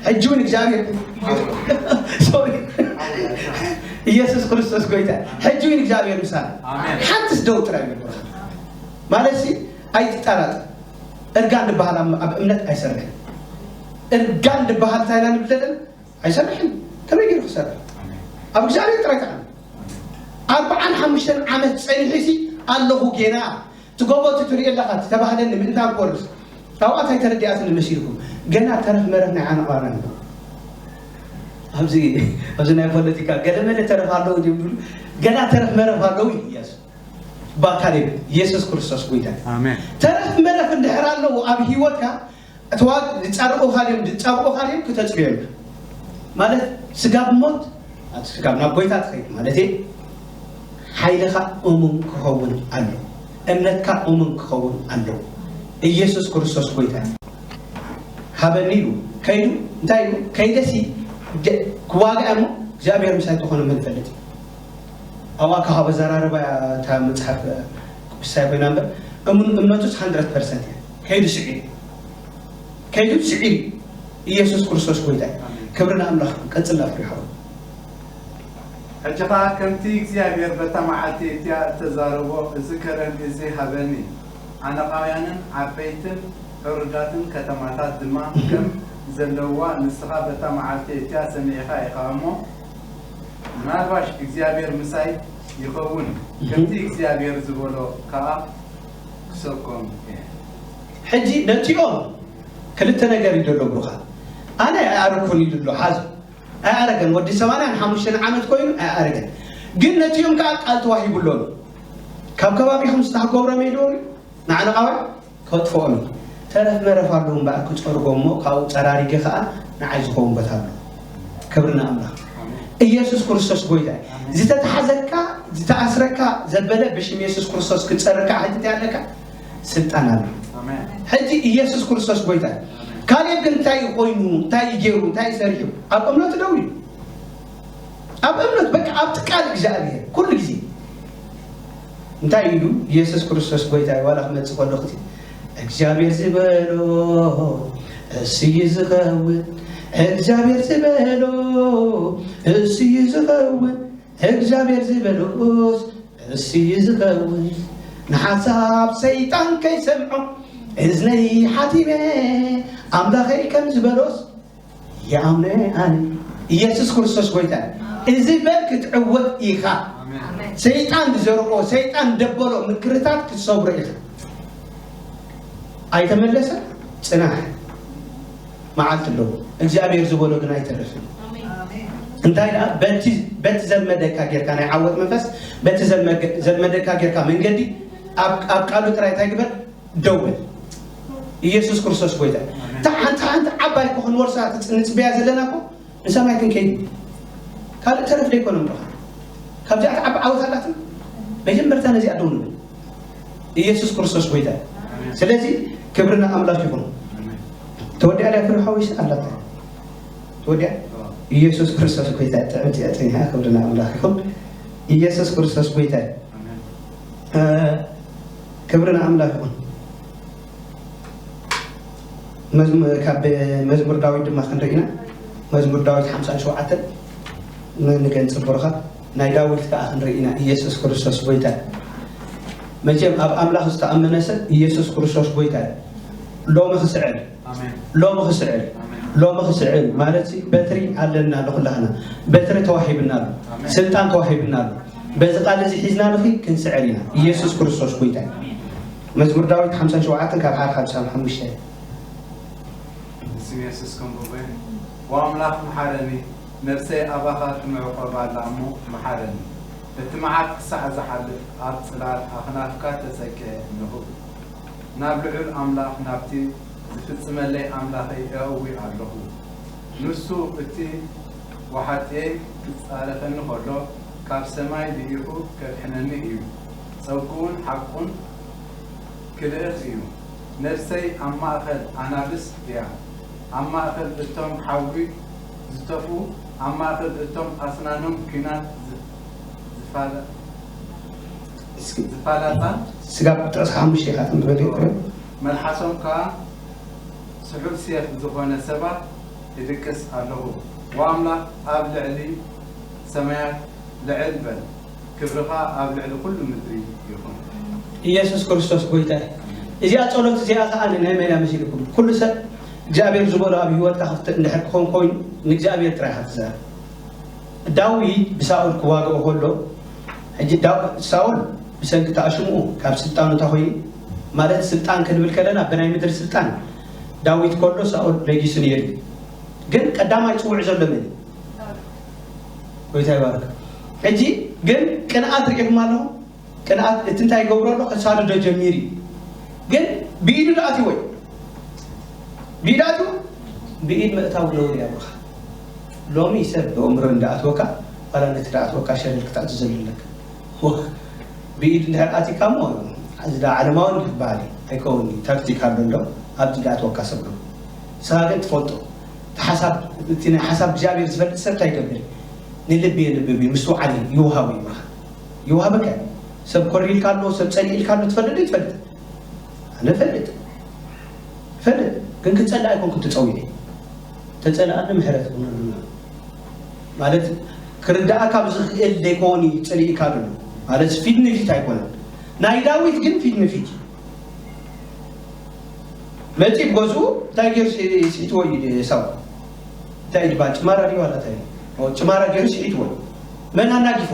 ሕጂ እውን እግዚኣብሔር ሶሪ ኢየሱስ ክርስቶስ ጎይታ ሕጂ እውን እግዚኣብሔር ምሳና ሓንትስ ደው ጥራይ ይብል ማለት ሲ ኣይትጠራጠር እርጋን ዝበሃል ኣብ እምነት ኣይሰርሕን እርጋን ዝበሃል እንታይ ኢና ንብል ዘለና ኣይሰርሕን ከመይ ገይሩ ክሰርሕ ኣብ እግዚኣብሔር ጥራይ ተኣምን ኣርብዓን ሓሙሽተን ዓመት ጸኒሑ ሲ ኣለኹ ጌና እቲ ጎቦ እቲ ትሪኦ ኣለኻ እቲ ተባህለኒ ምእንታን ክወርስ ካብኣ እንታይ ተረዲኣትኒ መሲልኩም ገና ተረፍ መረፍ ናይ ዓነቕ ባርያ ኣለዉ ኣብዚ ኣብዚ ናይ ፖለቲካ ገለመለ ተረፍ ኣለዉ ድብሉ ገና ተረፍ መረፍ ኣለዉ እዩ ኢያሱ ባካሌብ ኢየሱስ ክርስቶስ ጎይታ ተረፍ መረፍ እንድሕር ኣለዉ ኣብ ህይወትካ እተዋግ ዝጻረቑኻ ድዮም ዝጻብቑኻ ድዮም ክተጽርዮም ማለት ስጋብ ሞት ስጋብ ናብ ጎይታ ትኸይድ ማለት እየ ሓይልኻ እሙን ክኸውን ኣሎ። እምነትካ እሙን ክኸውን ኣሎ። ኢየሱስ ክርስቶስ ጎይታ እዩ። ሃበኒ ኢሉ ከይዱ እንታይ ኢሉ? ከይደሲ ደ- ክዋጋእ እሞ እግዚኣብሔር ምሳይ ተኾነ መን ይፈልጥ እዩ። ኣብኣ ካብ ኣዘራርባ እታ መጽሓፍ ቅዱሳይ ኮይና እምበር እሙን እምነቱስ ሃንድረድ ፐርሰንት እያ። ከይዱ ስዒሩ ከይዱ ስዒሩ ኢየሱስ ክርስቶስ ጎይታ እዩ። ክብሪ ንኣምላኽ። ቀጽል ኣፍሪ ሓው። ሕጂ ኸኣ ከምቲ እግዚኣብሔር በታ መዓልቲ እቲኣ እተዛረቦ፣ እዚ ከረን እዚ ሃበኒ፣ ዓነቓውያንን ዓበይትን ሕሩዳትን ከተማታት ድማ ከም ዘለውዋ ንስኻ በታ መዓልቲ እቲኣ ሰሚዕኻ ኢኻ እሞ፣ ምናልባሽ እግዚኣብሔር ምሳይ ይኸውን፣ ከምቲ እግዚኣብሔር ዝበሎ ከኣ ክሰብኮም እየ። ሕጂ ነቲኦም ክልተ ነገር እዩ ዘሎ ብሩኻ። ኣነ ኣይኣረኩን እዩ ዘሎ ሓዞ ኣይኣረገን ወዲ ሰማንያን ሓሙሽተን ዓመት ኮይኑ ኣይኣረገን። ግን ነቲኦም ከዓ ቃል ተዋሂቡ ኣሎ። ካብ ከባቢኹም ዝተሃጎብሮም የለውን ንዓነቃውያን ከጥፍኦም እዩ። ተረፍ መረፍ ኣለዉ እምበኣር ክፀርጎ እሞ ካብኡ ፀራሪገ ከዓ ንዓይ ዝኸውን ቦታ ኣሎ። ክብሪ ንኣምላኽ። ኢየሱስ ክርስቶስ ጎይታ እዩ። ዝተታሕዘካ ዝተኣስረካ ዘበለ ብሽም የሱስ ክርስቶስ ክፀርካ ሕትት ኣለካ ስልጣን ኣሎ። ሕጂ ኢየሱስ ክርስቶስ ጎይታ እዩ። ካሌብ ግን እንታይ እዩ ኮይኑ እንታይ እዩ ገይሩ እንታይ እዩ ሰሪሑ ኣብ እምነቱ ደው ኢሉ ኣብ እምነት በቃ ኣብቲ ቃል እግዚኣብሔር ኩሉ ግዜ እንታይ ኢሉ ኢየሱስ ክርስቶስ ጎይታ እዩ ዋላ ክመፅእ ከሎ ክቲ እግዚኣብሔር ዝበሎ እሱ እዩ ዝኸውን እግዚኣብሔር ዝበሎ እሱ እዩ ዝኸውን እግዚኣብሔር ዝበሎስ እሱ እዩ ዝኸውን ንሓሳብ ሰይጣን ከይሰምዖ እዝነይ ሓቲመ ኣምላኸይ ከም ዝበሎስ ይኣምነ ኣነ ኢየሱስ ክርስቶስ ጎይታ እዚ በር ክትዕወት ኢኻ ሰይጣን ዝዘርኦ ሰይጣን ደበሎ ምክርታት ክትሰብሮ ኢኻ ኣይተመለሰ ጽናሕ መዓልቲ ኣለዎ እግዚኣብሔር ዝበሎ ግን ኣይተርፍን እንታይ ደኣ በቲ ዘልመደካ ጌርካ ናይ ዓወት መንፈስ በቲ ዘልመደካ ጌርካ መንገዲ ኣብ ቃሉ ጥራይ እንታይ ግበር ደው በል ኢየሱስ ክርስቶስ ጎይታ እታ ሓንቲ ሓንቲ ዓባይ እኮ ክንወርሳ ንፅበያ ዘለና እኮ ንሰማይ ክንከይድ ካልእ ተረፍ ደይኮነ ምረኻ ካብዚኣ ዓብ ዓወት ኣላትን መጀመርታ ነዚኣ ደው ንብል ኢየሱስ ክርስቶስ ጎይታ ስለዚ ክብርና ኣምላኽ ይኹን ተወዲኣ ዳይ ፍርሓ ወይስ ኣላታ ተወዲኣ ኢየሱስ ክርስቶስ ጎይታ ጥዕምቲ እያ ጽኒሓ ክብርና ኣምላኽ ይኹን ኢየሱስ ክርስቶስ ጎይታ ክብሪ ንኣምላኽ ይኹን። ካብ መዝሙር ዳዊት ድማ ክንርኢ ኢና። መዝሙር ዳዊት ሓምሳን ሸውዓተን ንገንጽ ብሩኻት ናይ ዳዊት ከኣ ክንርኢ ኢና። ኢየሱስ ክርስቶስ ጎይታ እዩ። መቸም ኣብ ኣምላኽ ዝተኣመነ ሰብ ኢየሱስ ክርስቶስ ጎይታ እዩ። ሎሚ ክስዕር ሎሚ ክስዕር ሎሚ ክስዕር ማለት በትሪ ኣለና ንኩላህና በትሪ ተዋሂብና ኣሎ ስልጣን ተዋሂብና ኣሎ በዚ ቃል እዚ ሒዝና ንኺድ ክንስዕር ኢና ኢየሱስ ክርስቶስ ጎይታ እዩ መዝሙር ዳዊት ሓምሳን ሸውዓተን ካብ ሓደ ካብ ሓምሳን ሓሙሽተን ብስም የሱስ ከንብቦ እየ ዋ ኣምላኽ መሓረኒ ነብሰይ ኣባኻ ትምዕቆብ ኣላ እሞ መሓረኒ እቲ መዓት ክሳዕ ዝሓልፍ ኣብ ጽላል ኣኽናፍካ ተጸቂዐ ኣለኹ ናብ ልዑል ኣምላኽ ናብቲ ዝፍጽመለይ ኣምላኸይ እእዊ ኣለኹ። ንሱ እቲ ወሓጥየይ ክጻረፈኒ ከሎ፣ ካብ ሰማይ ልኢኹ ከድሕነኒ እዩ። ጸግኡን ሓቁን ክልእኽ እዩ። ነፍሰይ ኣብ ማእከል ኣናብስ እያ። ኣብ ማእከል እቶም ሓዊ ዝተፍኡ፣ ኣብ ማእከል እቶም ኣስናኖም ኲናት ዝፋለ ዝፋላጻ ስጋብ ጥቕሲ ሓሙሽተ ኢኻ ትንበበ ይቕርብ መልሓሶም ከኣ ስሑል ሴፍ ዝኾነ ሰባት እድቅስ ኣለኹ ዋ ኣምላኽ ኣብ ልዕሊ ሰማያት ልዕል በል ክብርኻ ኣብ ልዕሊ ኩሉ ምድሪ ይኹን ኢየሱስ ክርስቶስ ጎይታ እዩ እዚኣ ጸሎት እዚኣ ከኣ ንናይ መን እያ መሲልኩም ኩሉ ሰብ እግዚኣብሔር ዝበሎ ኣብ ህይወትካ ክፍትእ እንድሕር ክኾን ኮይኑ ንእግዚኣብሔር ጥራይ ኢኻ ትዛረብ ዳዊት ብሳኦል ክዋግኦ ከሎ ሕጂ ሳኦል ብሰንኪ ተኣሽምኡ ካብ ስልጣኑ እንታይ ኮይኑ ማለት ስልጣን ክንብል ከለና ብናይ ምድሪ ስልጣን ዳዊት ከሎ ሳኦል ነጊሱ ነይሩ ግን ቀዳማይ ፅውዕ ዘሎ መን ጎይታ ይባርክ ሕጂ ግን ቅንኣት ርኢኹም ኣለኹም ቅንኣት እቲ እንታይ ይገብሮ ኣሎ ከሳድዶ ጀሚሩ እዩ ግን ብኢዱ ዶ ኣትዎ እዩ ብኢዱ ኣትዎ ብኢድ ምእታው ነውር እዩ ኣብኻ ሎሚ ሰብ ብእምሮ እንዳኣትወካ ዋላ ነቲ ዳኣትወካ ሸለል ክተእዝዘሉ ኣለካ ብኢድ እንድሕር ኣቲካ እሞ እዚ ዳ ዓለማዊ እንዲ ክበሃል እዩ ኣይከውን እዩ። ታክቲክ ኣሎ እንዶ ኣብቲ ዳ ኣትወካ ሰብ ኣሎ። ንስኻ ግን ትፈልጦ እቲ ሓሳብ እቲ ናይ ሓሳብ እግዚኣብሔር ዝፈልጥ ሰብ እንታይ ይገብር እዩ? ንልቢ የንብብ እዩ፣ ምስትውዓል እዩ፣ ይውሃቡ እዩ። ይውሃበካ እዩ። ሰብ ኮሪልካ ኣሎ፣ ሰብ ጸሊኢልካ ኣሎ ትፈልጥ ዶ ይትፈልጥ? ኣነ እፈልጥ እፈልጥ፣ ግን ክጸልእ ኣይኮንኩን ተጸዊዐ። ተጸልኣኒ ምሕረት ይኹነልና ማለት ክርዳኣ ካብ ዝኽእል ዘይኮን እዩ ጸሊእካ ዘሎ ማለት ፊት ንፊት ኣይኮነን። ናይ ዳዊት ግን ፊት ንፊት እዩ። መጺእ ገዝኡ እንታይ ገይሩ ስዒትዎ እዩ? ኤሳው እንታይ ድባ ጭማራ ድዩ ዋላ እንታይ እዩ? ጭማራ ገይሩ ስዒትዎ እዩ። መን ኣናጊፎ?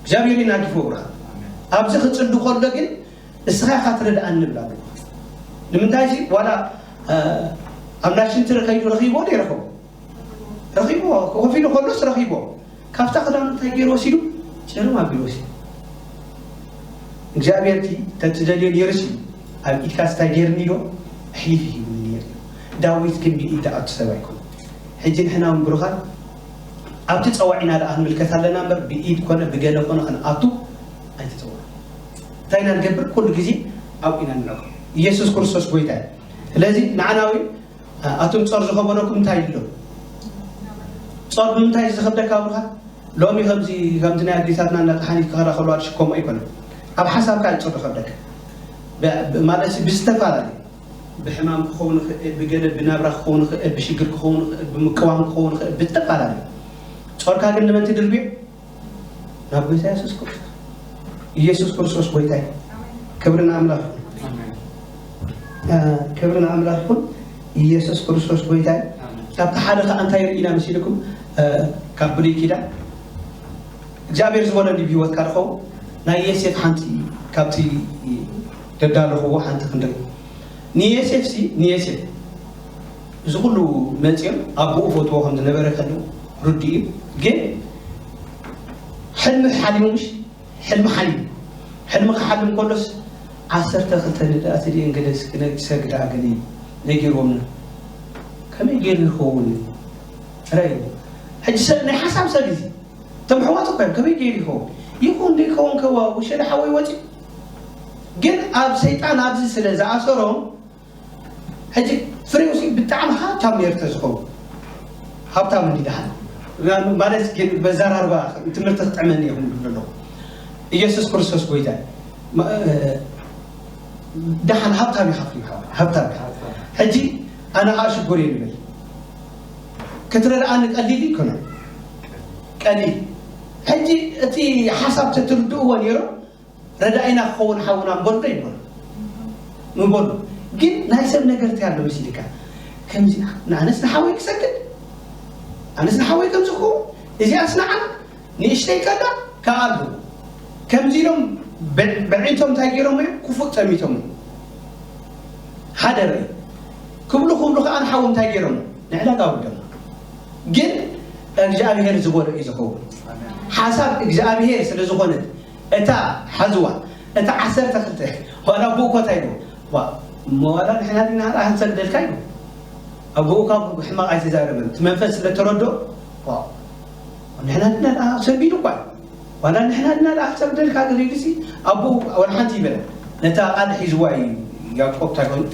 እግዚኣብሔር ይናጊፎ ብርሃን ኣብዚ ክጽሊ ከሎ ግን እስኻ ኢኻ ትረድኣኒ ንብል ኣለኹ። ንምንታይ ሲ ዋላ ኣብ ናይ ሽንቲ ከይዱ ረኺቦ ዶ ይረኸቦ? ረኺቦ። ኮፍ ኢሉ ከሎስ ረኺቦ። ካብታ ክዳኑ እንታይ ገይሩ ወሲዱ? ጭርም ኣቢሉ ወሲዱ። እግዚኣብሔር እቲ ተትደልዮ ነይሩ ሲ ኣብ ኢድካ ስታይ ገይርኒ ዶ ኣሕሊፉ ሂቡኒ ነይሩ። ዳዊት ግን ብኢድ ዝኣቱ ሰብ ኣይኮነ። ሕጂ ንሕና እውን ብሩኻት ኣብቲ ጸዋዒና ደኣ ክንምልከት ኣለና እምበር ብኢድ ኮነ ብገለ ኮነ ክንኣቱ ኣይተጸዋዕ። እንታይ ኢና ንገብር? ኩሉ ግዜ ኣብኡ ኢና ንነብር። ኢየሱስ ክርስቶስ ጎይታ እዩ። ስለዚ ንዓና እውን ኣቱም ጾር ዝኸበደኩም እንታይ ኣሎ? ጾር ብምንታይ እዩ ዝኸብደካ ብሩኻ? ሎሚ ከምዚ ከምዚ ናይ ኣዴታትና እናጠሓኒ ክኸዳ ከለዋ ትሽከሞ ኣይኮነን። ኣብ ሓሳብካ እዩ ጾር ዝኸብደካ። ብ- ብ- ማለት ብዝተፈላለዩ ብሕማም ክኸውን ይኽእል፣ ብገለ ብናብራ ክኸውን ይኽእል፣ ብሽግር ክኸውን ይኽእል፣ ብምቅዋም ክኸውን ይኽእል፣ ብዝተፈላለዩ ጾርካ ግን ንመን ትድርብዮ? ናብ ጎይታ የሱስ ክርስቶስ። ኢየሱስ ክርስቶስ ጎይታ እዩ። ክብሪ ንኣምላኽ ይኹን። ክብሪ ንኣምላኽ ይኹን። ኢየሱስ ክርስቶስ ጎይታ እዩ። ኣብቲ ሓደ ከዓ እንታይ ርኢና መሲልኩም? ካብ ብሉይ ኪዳን እግዚኣብሔር ዝበሎ እንዲ ብህይወትካ ድኸውን? ናይ የሴፍ ሓንቲ ካብቲ ደዳለኽዎ ሓንቲ ክንደይ ንየሴፍ ሲ ንየሴፍ እዚ ኩሉ መፅኦም ኣቦኡ ፈትዎ ከም ዝነበረ ከለዉ ርዱ እዩ። ግን ሕልሚ ሓሊሙ ምሽ ሕልሚ ሓሊሙ ሕልሚ ክሓልም ከሎስ ዓሰርተ ክልተ ንዳእቲ ድየን ገለ ሰግዳ ገለ ነጊርዎም ከመይ ገይሩ ይኸውን? ራይ ሕጂ ሰብ ናይ ሓሳብ ሰብ እዚ እቶም ኣሕዋት እኮ እዮም ከመይ ገይሩ ይኸውን? ይኹን ዘይከውን ከዋ ውሸለ ሓወይ ወፂ ግን ኣብ ሰይጣን ኣብዚ ስለ ዝኣሰሮም ሕጂ ፍሬውሲ ብጣዕሚ ሃብታም ነይሩ ተዝኸውን ሃብታም እንዲ ደሓን ማለት ግን በዘራርባ ትምህርቲ ክጥዕመኒ እየ ክምብል ኣለኹ። ኢየሱስ ክርስቶስ ጎይታ እዩ። ማ- እ- ደሓን ሃብታም ኢኻ ፍሬው ሓወይ ሃብታም ኢኻ። ሕጂ ኣነ ከዓ ሽጉር እየ ንብል ክትረድኣኒ ቀሊል ይኮነ ቀሊል ሕጂ እቲ ሓሳብ ተትርድእዎ ነይሮም ረዳኢና ክኸውን ሓውና ምበሉ ዶ ይበሉ ምበሉ ግን ናይ ሰብ ነገር እንታይ ኣሎ መሲልካ ከምዚ ንኣነስ ንሓወይ ክሰግድ ኣነስ ንሓወይ ከምዚ ክኸውን እዚኣስ ንዓና ንእሽተይ ከላ ከኣሉ ከምዚ ኢሎም ብዕንቶም እንታይ ገይሮም እዮም ክፉእ ጠሚቶም ሓደ ርኢ ክብሉ ክብሉ ከዓ ንሓው እንታይ ገይሮም ንዕዳጋ ውደም ግን እግዚኣብሔር ዝበሎ እዩ ዝኸውን ሓሳብ እግዚኣብሔር ስለ ዝኾነት እታ ሓዝዋ እታ ዓሰርተ ክልተ ዋላ ብኡ ኮታ ኢሉ ዋ እሞ ዋላ ንሕና ዲና ርኣ ክንሰግደልካ ኢሉ ኣብኡ ካብ ሕማቕ ኣይተዛረበን እቲ መንፈስ ስለ ተረዶ ዋ ንሕና ዲና ርኣ ሰቢዱ እኳ እዩ ዋላ ንሕና ዲና ርኣ ክንሰግደልካ ገለ ኢሉሲ ኣብኡ ዋላ ሓንቲ ይበለ ነታ ቃል ሒዝዋ እዩ ያዕቆብ እንታይ ኮይኑ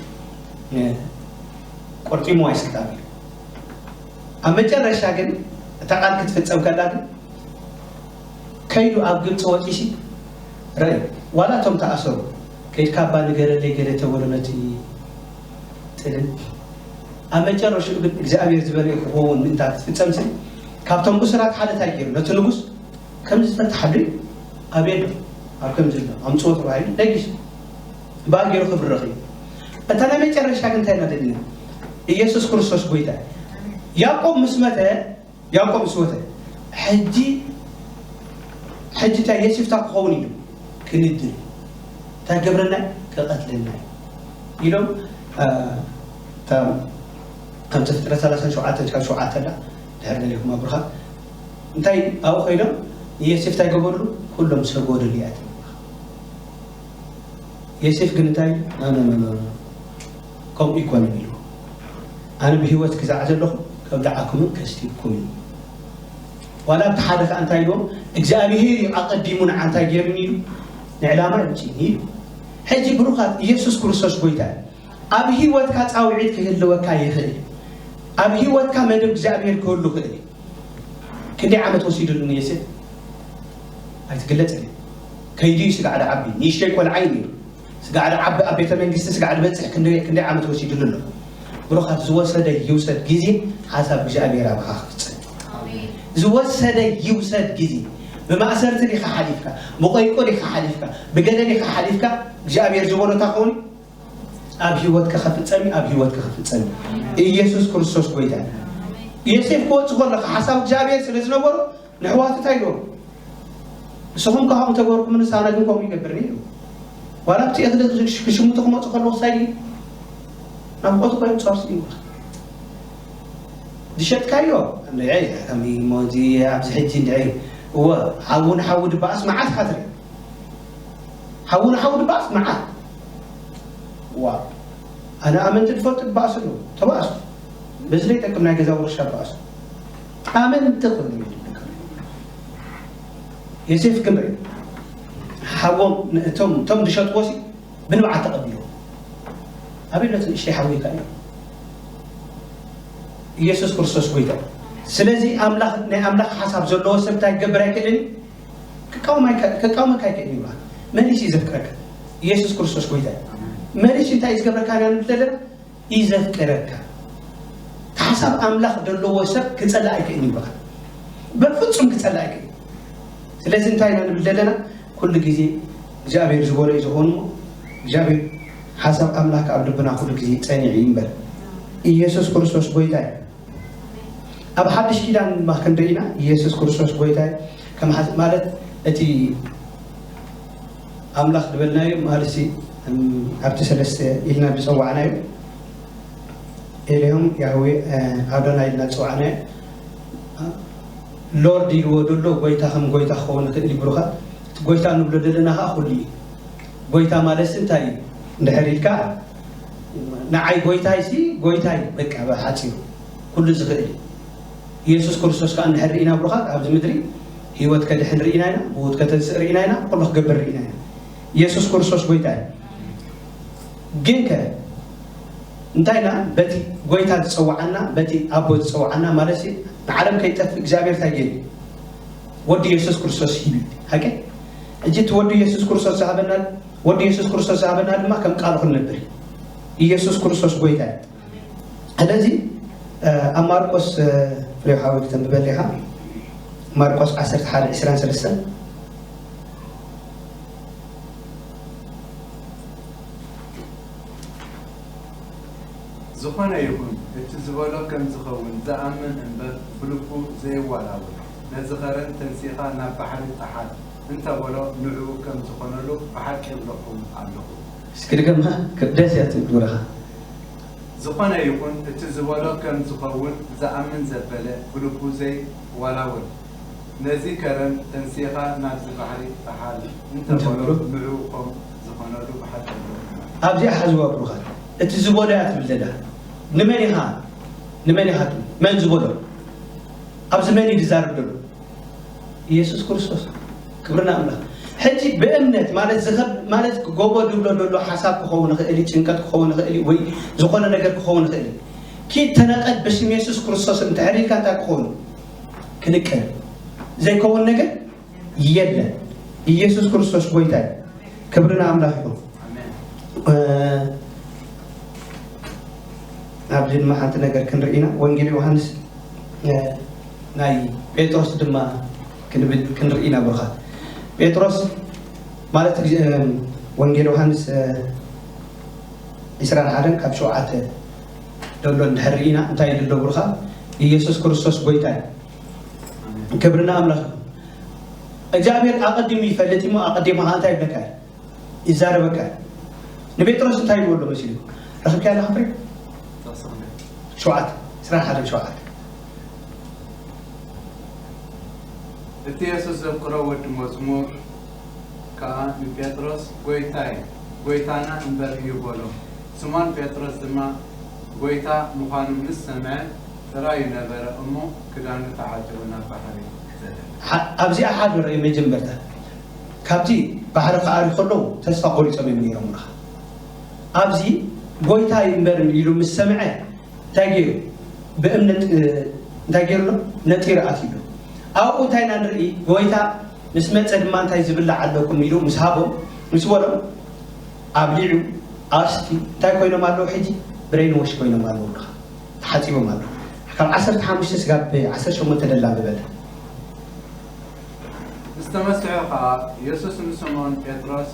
ቆርጢሞ ኣይስልጣን እዩ ኣብ መጨረሻ ግን እታ ቃል ክትፍጸም ከላ ግን ከይዱ ኣብ ግብፂ ወፂሲ ረይ ዋላ እቶም ተኣሰሩ ከይድካ እባ ንገረለይ ገለ ተበሎ ነቲ ጥልን ኣብ መጨረሽኡ ግን እግዚኣብሔር ዝበለዩ ክኸውን ምእንታ ክትፍፀም ስል ካብቶም እሱራት ሓደ እንታይ ገይሩ ነቲ ንጉስ ከምዚ ዝተተሓዱ ኣቤሎ ኣብ ከምዚ ኣሎ ኣምፅዎ ተባሂሉ ደጊሱ ብኣ ገይሩ ክብሪ ረኺቡ እታ ናይ መጨረሻ ግን እንታይ ኢና ደሊና ኢየሱስ ክርስቶስ ጎይታ ያዕቆብ ምስ መተ ያዕቆብ ምስ ወተ ሕጂ ሕጂ እንታይ የሲፍታ ክኸውን ኢሉ ክንድል እንታይ ገብረና ክቐትለና ኢሎም ከም ዘፍጥረት ሰላሳን ሸውዓተን ካብ ሸውዓተ ዳ ድሕር ደሊኹም ኣብርኻ እንታይ ኣብኡ ከይዶም ንየሴፍ እንታይ ገበርሉ ኩሎም ሰጎደሉ እያ ትብል የሴፍ ግን እንታይ ከምኡ ይኮነ ኢሉ ኣነ ብህይወት ክዛዕ ዘለኹ ከብላዓኩምን ከስቲብኩምን ዋላ ኣብቲ ሓደ ከኣ እንታይ ኢልዎም? እግዚኣብሄር እዩ ኣቐዲሙ ንዓ እንታይ ገይሩኒ ኢሉ? ንዕላማ ኣምጺኡኒ ኢሉ። ሕጂ ብሩኻት፣ ኢየሱስ ክርስቶስ ጎይታ እዩ። ኣብ ህይወትካ ጻውዒት ክህልወካ ይኽእል እዩ። ኣብ ህይወትካ መደብ እግዚኣብሄር ክህሉ ይኽእል እዩ። ክንደይ ዓመት ወሲዱሉ ንዮሴፍ? ኣይትግለጽን እዩ። ከይዱ እዩ ስጋዕ ድዓቢ። ንእሽተይ ቆልዓ እዩ ነይሩ። ስጋዕ ድዓቢ ኣብ ቤተ መንግስቲ ስጋዕ ድበጽሕ ክንደይ፣ ክንደይ ዓመት ወሲዱሉ ኣሎ። ብሩኻት፣ ዝወሰደ ይውሰድ፣ ግዜ ሓሳብ እግዚኣብሔር ኣባኻ ክፍጸም። ዝወሰደ ይውሰድ ግዜ። ብማእሰርቲ ዲኻ ሓሊፍካ፣ ብቆይቆ ዲኻ ሓሊፍካ፣ ብገለ ዲኻ ሓሊፍካ፣ እግዚኣብሔር ዝበሎ እንታይ ክኸውን? ኣብ ህይወትካ ክፍጸም እዩ፣ ኣብ ህይወትካ ክፍጸም እዩ። ኢየሱስ ክርስቶስ ጎይታ እዩ። ዮሴፍ ክወጽእ ከሎ ሓሳብ እግዚኣብሔር ስለ ዝነበሮ ንሕዋቱ እንታይ ኢልዎም? ንስኹም ከ ከምኡ ተገበርኩምንስ ኣነ ግን ከምኡ ይገብር ነይሩ። ዋላ ኣብቲ እኽሊ ክሽ-፣ ክሽምቱ ክመጹ ከለዉ ክሳይ ናፍቆት እኮ እዮም ጸርሱ ይብሉ። ዝሸጥካዮ እንድዒ፣ ከም ሞዚ ኣብዚ ሕጂ እንድዒ፣ እወ፣ ሓዊ ንሓዊ ድበኣስ መዓት ኢኻ ትርኢ። ሓዊ ንሓዊ ድበኣስ መዓት። ዋ፣ ኣነ ኣመንቲ ዝፈልጡ ድበኣሱ ኣለዉ። ተባኣሱ። በዚ ዘይጠቅም ናይ ገዛ ውርሻ በኣሱ። ኣመንቲ ኾኑ እዮም። ዮሴፍ ክንርኢ። ሓዎም ን-፣ እቶም፣ እቶም ዝሸጥዎ ሲ ብንብዓት ተቐቢልዎ። ኣበይ ኣሎ እቲ ንእሽተይ ሓወይካ እዩ? ኢየሱስ ክርስቶስ ጎይታ። ስለዚ ኣምላኽ፣ ናይ ኣምላኽ ሓሳብ ዘለዎ ሰብ እንታይ ክገብር ኣይክእልን እዩ? ክቃወም ኣይከ-፣ ክቃወመካ ኣይክእልን እዩ። መሊሱ እዩ ዘፍቅረካ። ኢየሱስ ክርስቶስ ጎይታ እዩ። መሊሱ እንታይ እዩ ዝገብረካ ኢና ንብል ዘለና? እዩ ዘፍቅረካ። እቲ ሓሳብ ኣምላኽ ዘለዎ ሰብ ክጸልእ ኣይክእልን እዩ። በፍጹም ክጸልእ ኣይክእልን። ስለዚ እንታይ ኢና ንብል ዘለና? ኩሉ ግዜ እግዚኣብሔር ዝበሎ እዩ ዝኾን እሞ፣ እግዚኣብሔር ሓሳብ ኣምላኽ ኣብ ልብና ኩሉ ግዜ ጸኒዑ እዩ እምበር። ኢየሱስ ክርስቶስ ጎይታ እዩ። ኣብ ሓድሽ ኪዳን ድማ ክንርኢ ኢና፣ ኢየሱስ ክርስቶስ ጎይታ እዩ። ከም ሓስ-፣ ማለት እቲ ኣምላኽ ዝበልናዮ ማለት ሲ፣ እም፣ ኣብቲ ሰለስተ ኢልና ዝጸዋዕናዮ፣ ኤልዮም፣ ያህዌ፣ እ፣ ኣዶናይ ኢልና ዝጸዋዕናዮ፣ ሎርድ ኢልዎ ዘሎ ጎይታ ከም ጎይታ ክኸውን ይኽእል እዩ፣ ብሩኻት። እቲ ጎይታ ንብሎ ዘለና ኸዓ ኩሉ እዩ። ጎይታ ማለት ሲ እንታይ እዩ? እንድሕር ኢልካ፣ ንዓይ ጎይታይ ሲ ጎይታይ፣ በቃ፣ ብሓጺሩ ኩሉ ዝኽእል እዩ። ኢየሱስ ክርስቶስ ከኣ እንድሕር ርኢና ብሩኻት፣ ኣብዚ ምድሪ ህይወት ከድሕን ርኢና ኢና፣ ምዉት ከተንስእ ርኢና ኢና፣ ኩሉ ክገብር ርኢና ኢና። ኢየሱስ ክርስቶስ ጎይታ እዩ። ግን ከ እንታይ ኢና በቲ ጎይታ ዝጸውዓና፣ በቲ ኣቦ ዝጸውዓና ማለት ሲ ንዓለም ከይጠፍእ እግዚኣብሔር እንታይ ገይሩ? ወዲ ኢየሱስ ክርስቶስ ሂቡ። ሓቂ? ሕጂ እቲ ወዲ ኢየሱስ ክርስቶስ ዝሃበና፣ ወዲ ኢየሱስ ክርስቶስ ዝሃበና ድማ ከም ቃሉ ክንነብር እዩ። ኢየሱስ ክርስቶስ ጎይታ እዩ። ስለዚ፣ እ፣ ኣብ ማርቆስ፣ እ፣ ፍሬው ሓወይ ክተንብበልና ኢኻ። ማርቆስ ዓሰርተ ሓደ ዕስራን ሰለስተን። ዝኾነ ይኹን እቲ ዝበሎ ከም ዝኸውን ዝኣምን እምበር ብልቡ ዘይዋላወል፣ ነዚ ኸረን ተንሲእኻ ናብ ባሕሪ ጥሓል እንተ በሎ ንዕኡ ከም ዝኾነሉ ብሓቂ እብለኩም ኣለኹ። እስኪ ድገምኻ፣ ደስ እያ ትብል ግብርኻ። ዝኾነ ይኹን እቲ ዝበሎ ከም ዝኸውን ዝኣምን ዘበለ ብልቡ ዘይዋላወል፣ ነዚ ከረን ተንሲእኻ ናብዚ ባሕሪ ጥሓል እንተ በሎ እንተ በሎ። ንዕኡ ከም ዝኾነሉ ብሓቂ እብለኩም ኣለኹ። ኣብዚኣ ሓዝዋ ብሩኻት። እቲ ዝበሎ እያ ትብል ዘላ። ንመን ኢኻ? ንመን ኢኻ ትብል? መን ዝበሎ? ኣብዚ መን እዩ ዝዛረብ ዘሎ? ኢየሱስ ክርስቶስ። ክብሪ ንኣምላኽ። ሕጂ ብእምነት ማለት ዝኸብ-፣ ማለት ጎቦ ዝብሎ ዘሎ ሓሳብ ክኸውን ይኽእል እዩ፣ ጭንቀት ክኸውን ይኽእል እዩ፣ ወይ ዝኾነ ነገር ክኸውን ይኽእል እዩ። ኪድ ተነቐል ብስም ኢየሱስ ክርስቶስ እንድሕር ኢልካ እንታይ ክኸውን? ክንቀል። ዘይከውን ነገር የለን። ኢየሱስ ክርስቶስ ጎይታ እዩ። ክብሪ ንኣምላኽ ይኹን። ኣሜን። እ፣ ኣብዚ ድማ ሓንቲ ነገር ክንርኢ ኢና። ወንጌል ዮሃንስ፣ እ፣ ናይ ጴጥሮስ ድማ ክንብል፣ ክንርኢ ኢና ብሩኻት። ጴጥሮስ ማለት ግዜ፣ እ፣ ወንጌል ዮሃንስ፣ እ፣ ዕስራን ሓደን ካብ ሸውዓተ ዘሎ እንድሕር ርኢና እንታይ ይብል ኣሎ ብሩኻት? ኢየሱስ ክርስቶስ ጎይታ እዩ። ክብሪ ንኣምላኽ ይኹን። እግዚኣብሔር ኣቐዲሙ ይፈልጥ እሞ ኣቐዲሙ ኸዓ እንታይ ይብለካ እዩ? ይዛረበካ እዩ። ንጴጥሮስ እንታይ ይብሎ መሲሉ? ረኺብካያ ኣለኻ ፍሬ? ሸውዓተ፣ ዕስራን ሓደን ሸውዓተ። እቲ የሱስ ዘፍቅሮ ወዲ መዝሙር ከኣ ንጴጥሮስ፣ ጐይታይ፣ ጐይታና እምበር እዩ በሎ። ስሞን ጴጥሮስ ድማ ጐይታ ምዃኑ ምስ ሰምዐ፣ ጥራዩ ነበረ እሞ፣ ክዳኑ ተዓጢቑ ናብ ባሕሪ ሓ-፣ ኣብዚኣ ሓደ ርእ መጀመርታ ካብቲ ባሕሪ ክኣርዩ ከለዉ ተስፋ ቆሪጾም እዮም ነይሮም። ንኻ ኣብዚ ጎይታ እዩ እምበር ኢሉ ምስ ሰምዐ እንታይ ገይሩ? ብእምነት፣ እ፣ እንታይ ገይሩ ኣሎ? ነጢሩ ኣትዩ ኣሎ። ኣብኡ እንታይ ኢና ንርኢ? ጎይታ ምስ መጸ ድማ እንታይ ዝብላዕ ኣለኩም ኢሉ ምስ ሃቦም፣ ምስ በሎም ኣብሊዑ ኣስቲ እንታይ ኮይኖም ኣለዉ? ሕጂ ብሬን ዎሽ ኮይኖም ኣለዉ። ንኻ ተሓጺቦም ኣለዉ። ካብ ዓሰርተ ሓሙሽተ ስጋብ ዓሰርተ ሸሞንተ ደላ ንበል። ምስ ተመስሑ ኸኣ፣ የሱስ ንስምኦን ጴጥሮስ፣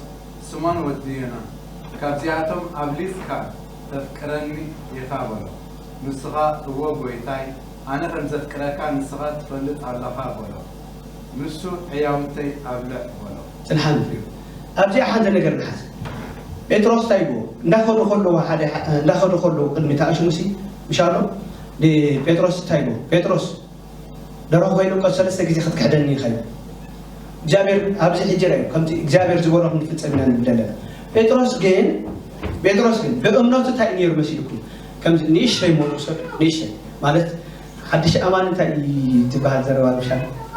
ስምኦን ወዲ ዮና፣ ካብዚኣቶም ኣብሊጽካ ተፍቅረኒ ኢኻ በሎ። ንሱ ኸኣ፣ እወ ጐይታይ፣ ኣነ ከም ዘፍቅረካ ንስኻ ትፈልጥ ኣለኻ በሎ። ንሱ፣ ሕያውንተይ ኣብልዕ በሎ። ጽንሓ ንፍርዩ። ኣብዚኣ ሓንቲ ነገር ንሓዝ። ጴጥሮስ እንታይ ይብዎ? እንዳኸዱ ከለዉ ሓደ፣ እንዳኸዱ ከለዉ ቅድሚ ተኣሽሙሲ ምሻሎ ጴጥሮስ እንታይ ይብዎ? ጴጥሮስ ደርሆ ኮይኑ ቀስ ሰለስተ ግዜ ክትክሕደኒ ኢኻ እዩ። እግዚኣብሔር ኣብዚ ሕጂ ራእዩ ከምቲ እግዚኣብሔር ዝበሎ ክንፍጸም ኢና ንብል ዘለና። ጴጥሮስ ግን ጴጥሮስ ግን ብእምነቱ እንታይ እዩ ነይሩ መሲልኩም? ከምዚ ንእሽተይ ሞቱ ሰብ ንእሽተይ ማለት ሓድሽ ኣማን እንታይ እዩ ትበሃል ዘረባ ምሻ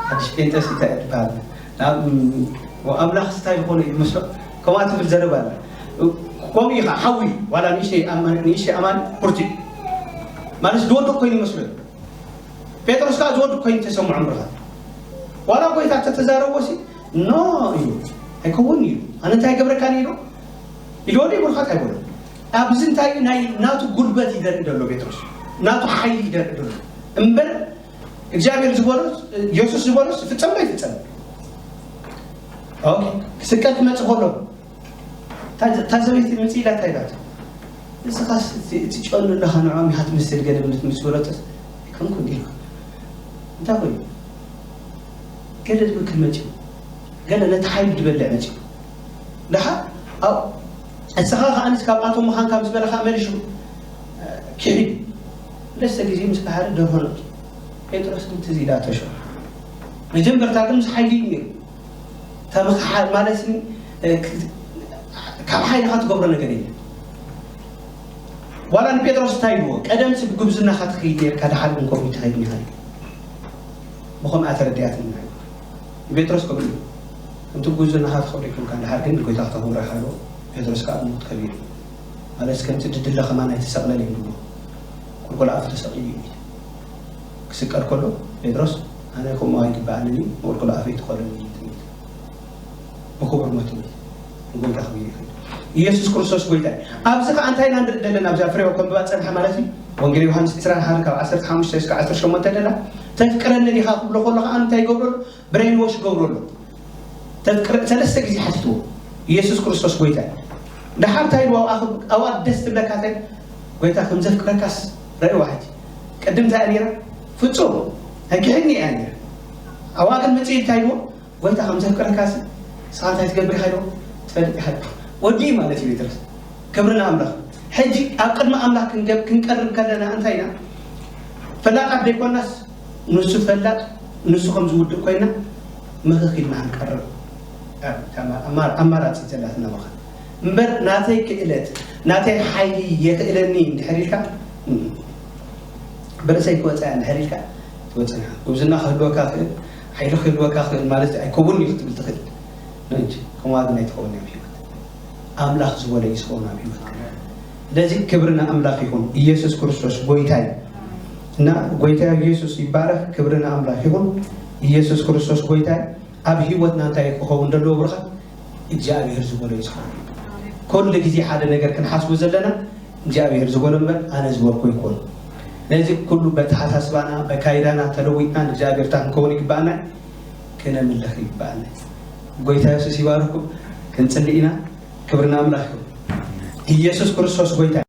ሓድሽ ጴንጠስ እንታይ እዩ ትበሃል ናብ ኣምላኽ እንታይ ዝኾነ እዩ መስሎ ከምኣ ትብል ዘረባ ኣለ። ከምኡ ኢኻ ሓዊ ዋላ ንእሽተይ ኣማን ንእሽተይ ኣማን ቁርቲ ማለት ዝወድቕ ኮይኑ ይመስሎ እዩ። ጴጥሮስ ከዓ ዝወድቅ ኮይኑ ተሰምዖ እምርኻ ዋላ ጎይታ ተተዛረቦ ሲ ኖ እዩ ኣይከውን እዩ ኣነ እንታይ ገብረካ ኢሉ ኢልዎ ዶ ይብልካ እንታይ በሎ ኣብዚ እንታይ እዩ ናይ ናቱ ጉልበት ይደርኢ ዘሎ ጴጥሮስ ናቱ ሓይሊ ይደርኢ ዘሎ እምበር እግዚኣብሔር ዝበሎ የሱስ ዝበሎ ፍጸም ዶ ይፍጸም ኦኬ ክስቀል ክመጽእ ከሎ እታ ሰበይቲ ምፅእ ኢላ እንታይ ኢላቶ? ንስኻስ እቲ ጨኑ ኣለኻ ንዖም ኢኻ ትመስል ገለ ብልት ምስ በለቶስ ኣይኮንኩን ኢልካ እንታይ ኮይኑ ገለ ዝብክል መፂኡ ገለ ነቲ ሓይሉ ዝበልዕ መፂኡ ደሓ ኣብ እስኻ ከዓንስ ካብኣቶም ምዃንካ ምስ በለኻ መሊሹ ክሒዱ ለስተ ግዜ ምስ በሃረ ደርሆ ነቱ ጴጥሮስ ግን ትዝ ኢላቶ ሸ መጀመርታ ግን ምስ ሓይሊ እዩ ነይሩ ተምክሓል ማለት ካብ ሓይልኻ ትገብሮ ነገር የለን ዋላ ንጴጥሮስ እንታይ ኢልዎ ቀደምሲ ብጉብዝናኻ ትኸይድ ነርካ ድሓር ግን ከምኡ ትኸይድ ኒኻ ብኸምኣ ተረዲኣትና ንጴጥሮስ ከምኡ ከምቲ ብጉብዝናኻ ትኸብሮ ይኮንካ ድሓር ግን ንጎይታ ክተኽብሮ ይሓልዎ ጴጥሮስ ከዓ ብሞት ከቢሩ ማለት ከምቲ ድድለ ከማን ኣይተሰቕለል እዩ ንብሎ ቁልቁል ኣፍ ተሰቒሉ እዩ ክስቀል ከሎ ጴጥሮስ ኣነ ከምኡ ኣይግበኣንን እዩ ንቁልቁል ኣፈይ ትኸለኒ እዩ ትብል ብክቡር ሞት እዩ ንጎይታ ክብል ይኽእል ኢየሱስ ክርስቶስ ጎይታ እዩ ኣብዚ ከዓ እንታይ ኢና ንርኢ ዘለና ኣብዛ ፍሬዋ ከንብባ ፀንሐ ማለት እዩ ወንጌል ዮሃንስ ዕስራን ሓደ ካብ ዓሰርተ ሓሙሽተ እስከ ዓሰርተ ሸሞንተ ደላ ተፍቅረኒ ዲኻ ክብሎ ከሎ ከዓ እንታይ ይገብረሉ ብሬን ዎሽ ይገብረሉ ተፍቅረ ሰለስተ ግዜ ሓቲትዎ ኢየሱስ ክርስቶስ ጎይታ እዩ። ደሓር እንታይ ኢልዎ ኣብኣ ደስ ትብለካ እንታይ ጎይታ ከም ዘፍቅረካስ ረእዋ ሕጂ ቅድም እንታይ ነይራ ፍጹም ኣይክሕድኒ እያ ነይራ ኣብኣ ግን መፅኢ እንታይ ኢልዎ ጎይታ ከም ዘፍቅረካስ ንስኻ እንታይ ትገብር ኢኻ ኢልዎ ትፈልጥ ኢኻ ወዲ ማለት እዩ ጴጥሮስ ክብሪ ንኣምላኽ ሕጂ ኣብ ቅድሚ ኣምላኽ ክንገብ ክንቀርብ ከለና እንታይ ኢና ፈላጣት ዘይኮናስ ንሱ ፈላጥ ንሱ ከም ዝውድእ ኮይና ምኽኽ ኢልና ክንቀርብ ኣማራፂ ዘላትና ምኻን እምበር ናተይ ክእለት ናተይ ሓይሊ የኽእለኒ እንድሕር ኢልካ ብርእሰይ ክወፃ እያ እንድሕር ኢልካ ትወፅና ጉብዝና ክህልወካ ክእል ሓይሊ ክህልወካ ክእል ማለት ኣይከውን እዩ ክትብል ትኽእል ከምኡ ግን ኣይትኸውን እዮም ሂወት ኣምላኽ ዝበሎ እዩ ዝኸውን ኣብ ሂወትካ ስለዚ ክብሪ ንኣምላኽ ይኹን ኢየሱስ ክርስቶስ ጎይታ እዩ እና ጎይታ ኢየሱስ ይባረክ ክብሪ ንኣምላኽ ይኹን ኢየሱስ ክርስቶስ ጎይታ እዩ ኣብ ሂወትና እንታይ ክኸውን ዘለዎ ብርኻ እግዚኣብሔር ዝበሎ እዩ ዝኸውን ኩሉ ግዜ ሓደ ነገር ክንሓስቡ ዘለና እግዚኣብሔር ዝበሎ እምበር ኣነ ዝበልኩ ይኮኑ ነዚ ኩሉ በተሓሳስባና በካይዳና ተለዊጥና ንእግዚኣብሔር ታ ክንከውን ይግባኣና ክነምልኽ ይግባኣና ጎይታ የሱስ ይባርኩም ክንፅሊ ኢና ክብሪ ንኣምላኽ ይኹን ኢየሱስ ክርስቶስ ጎይታ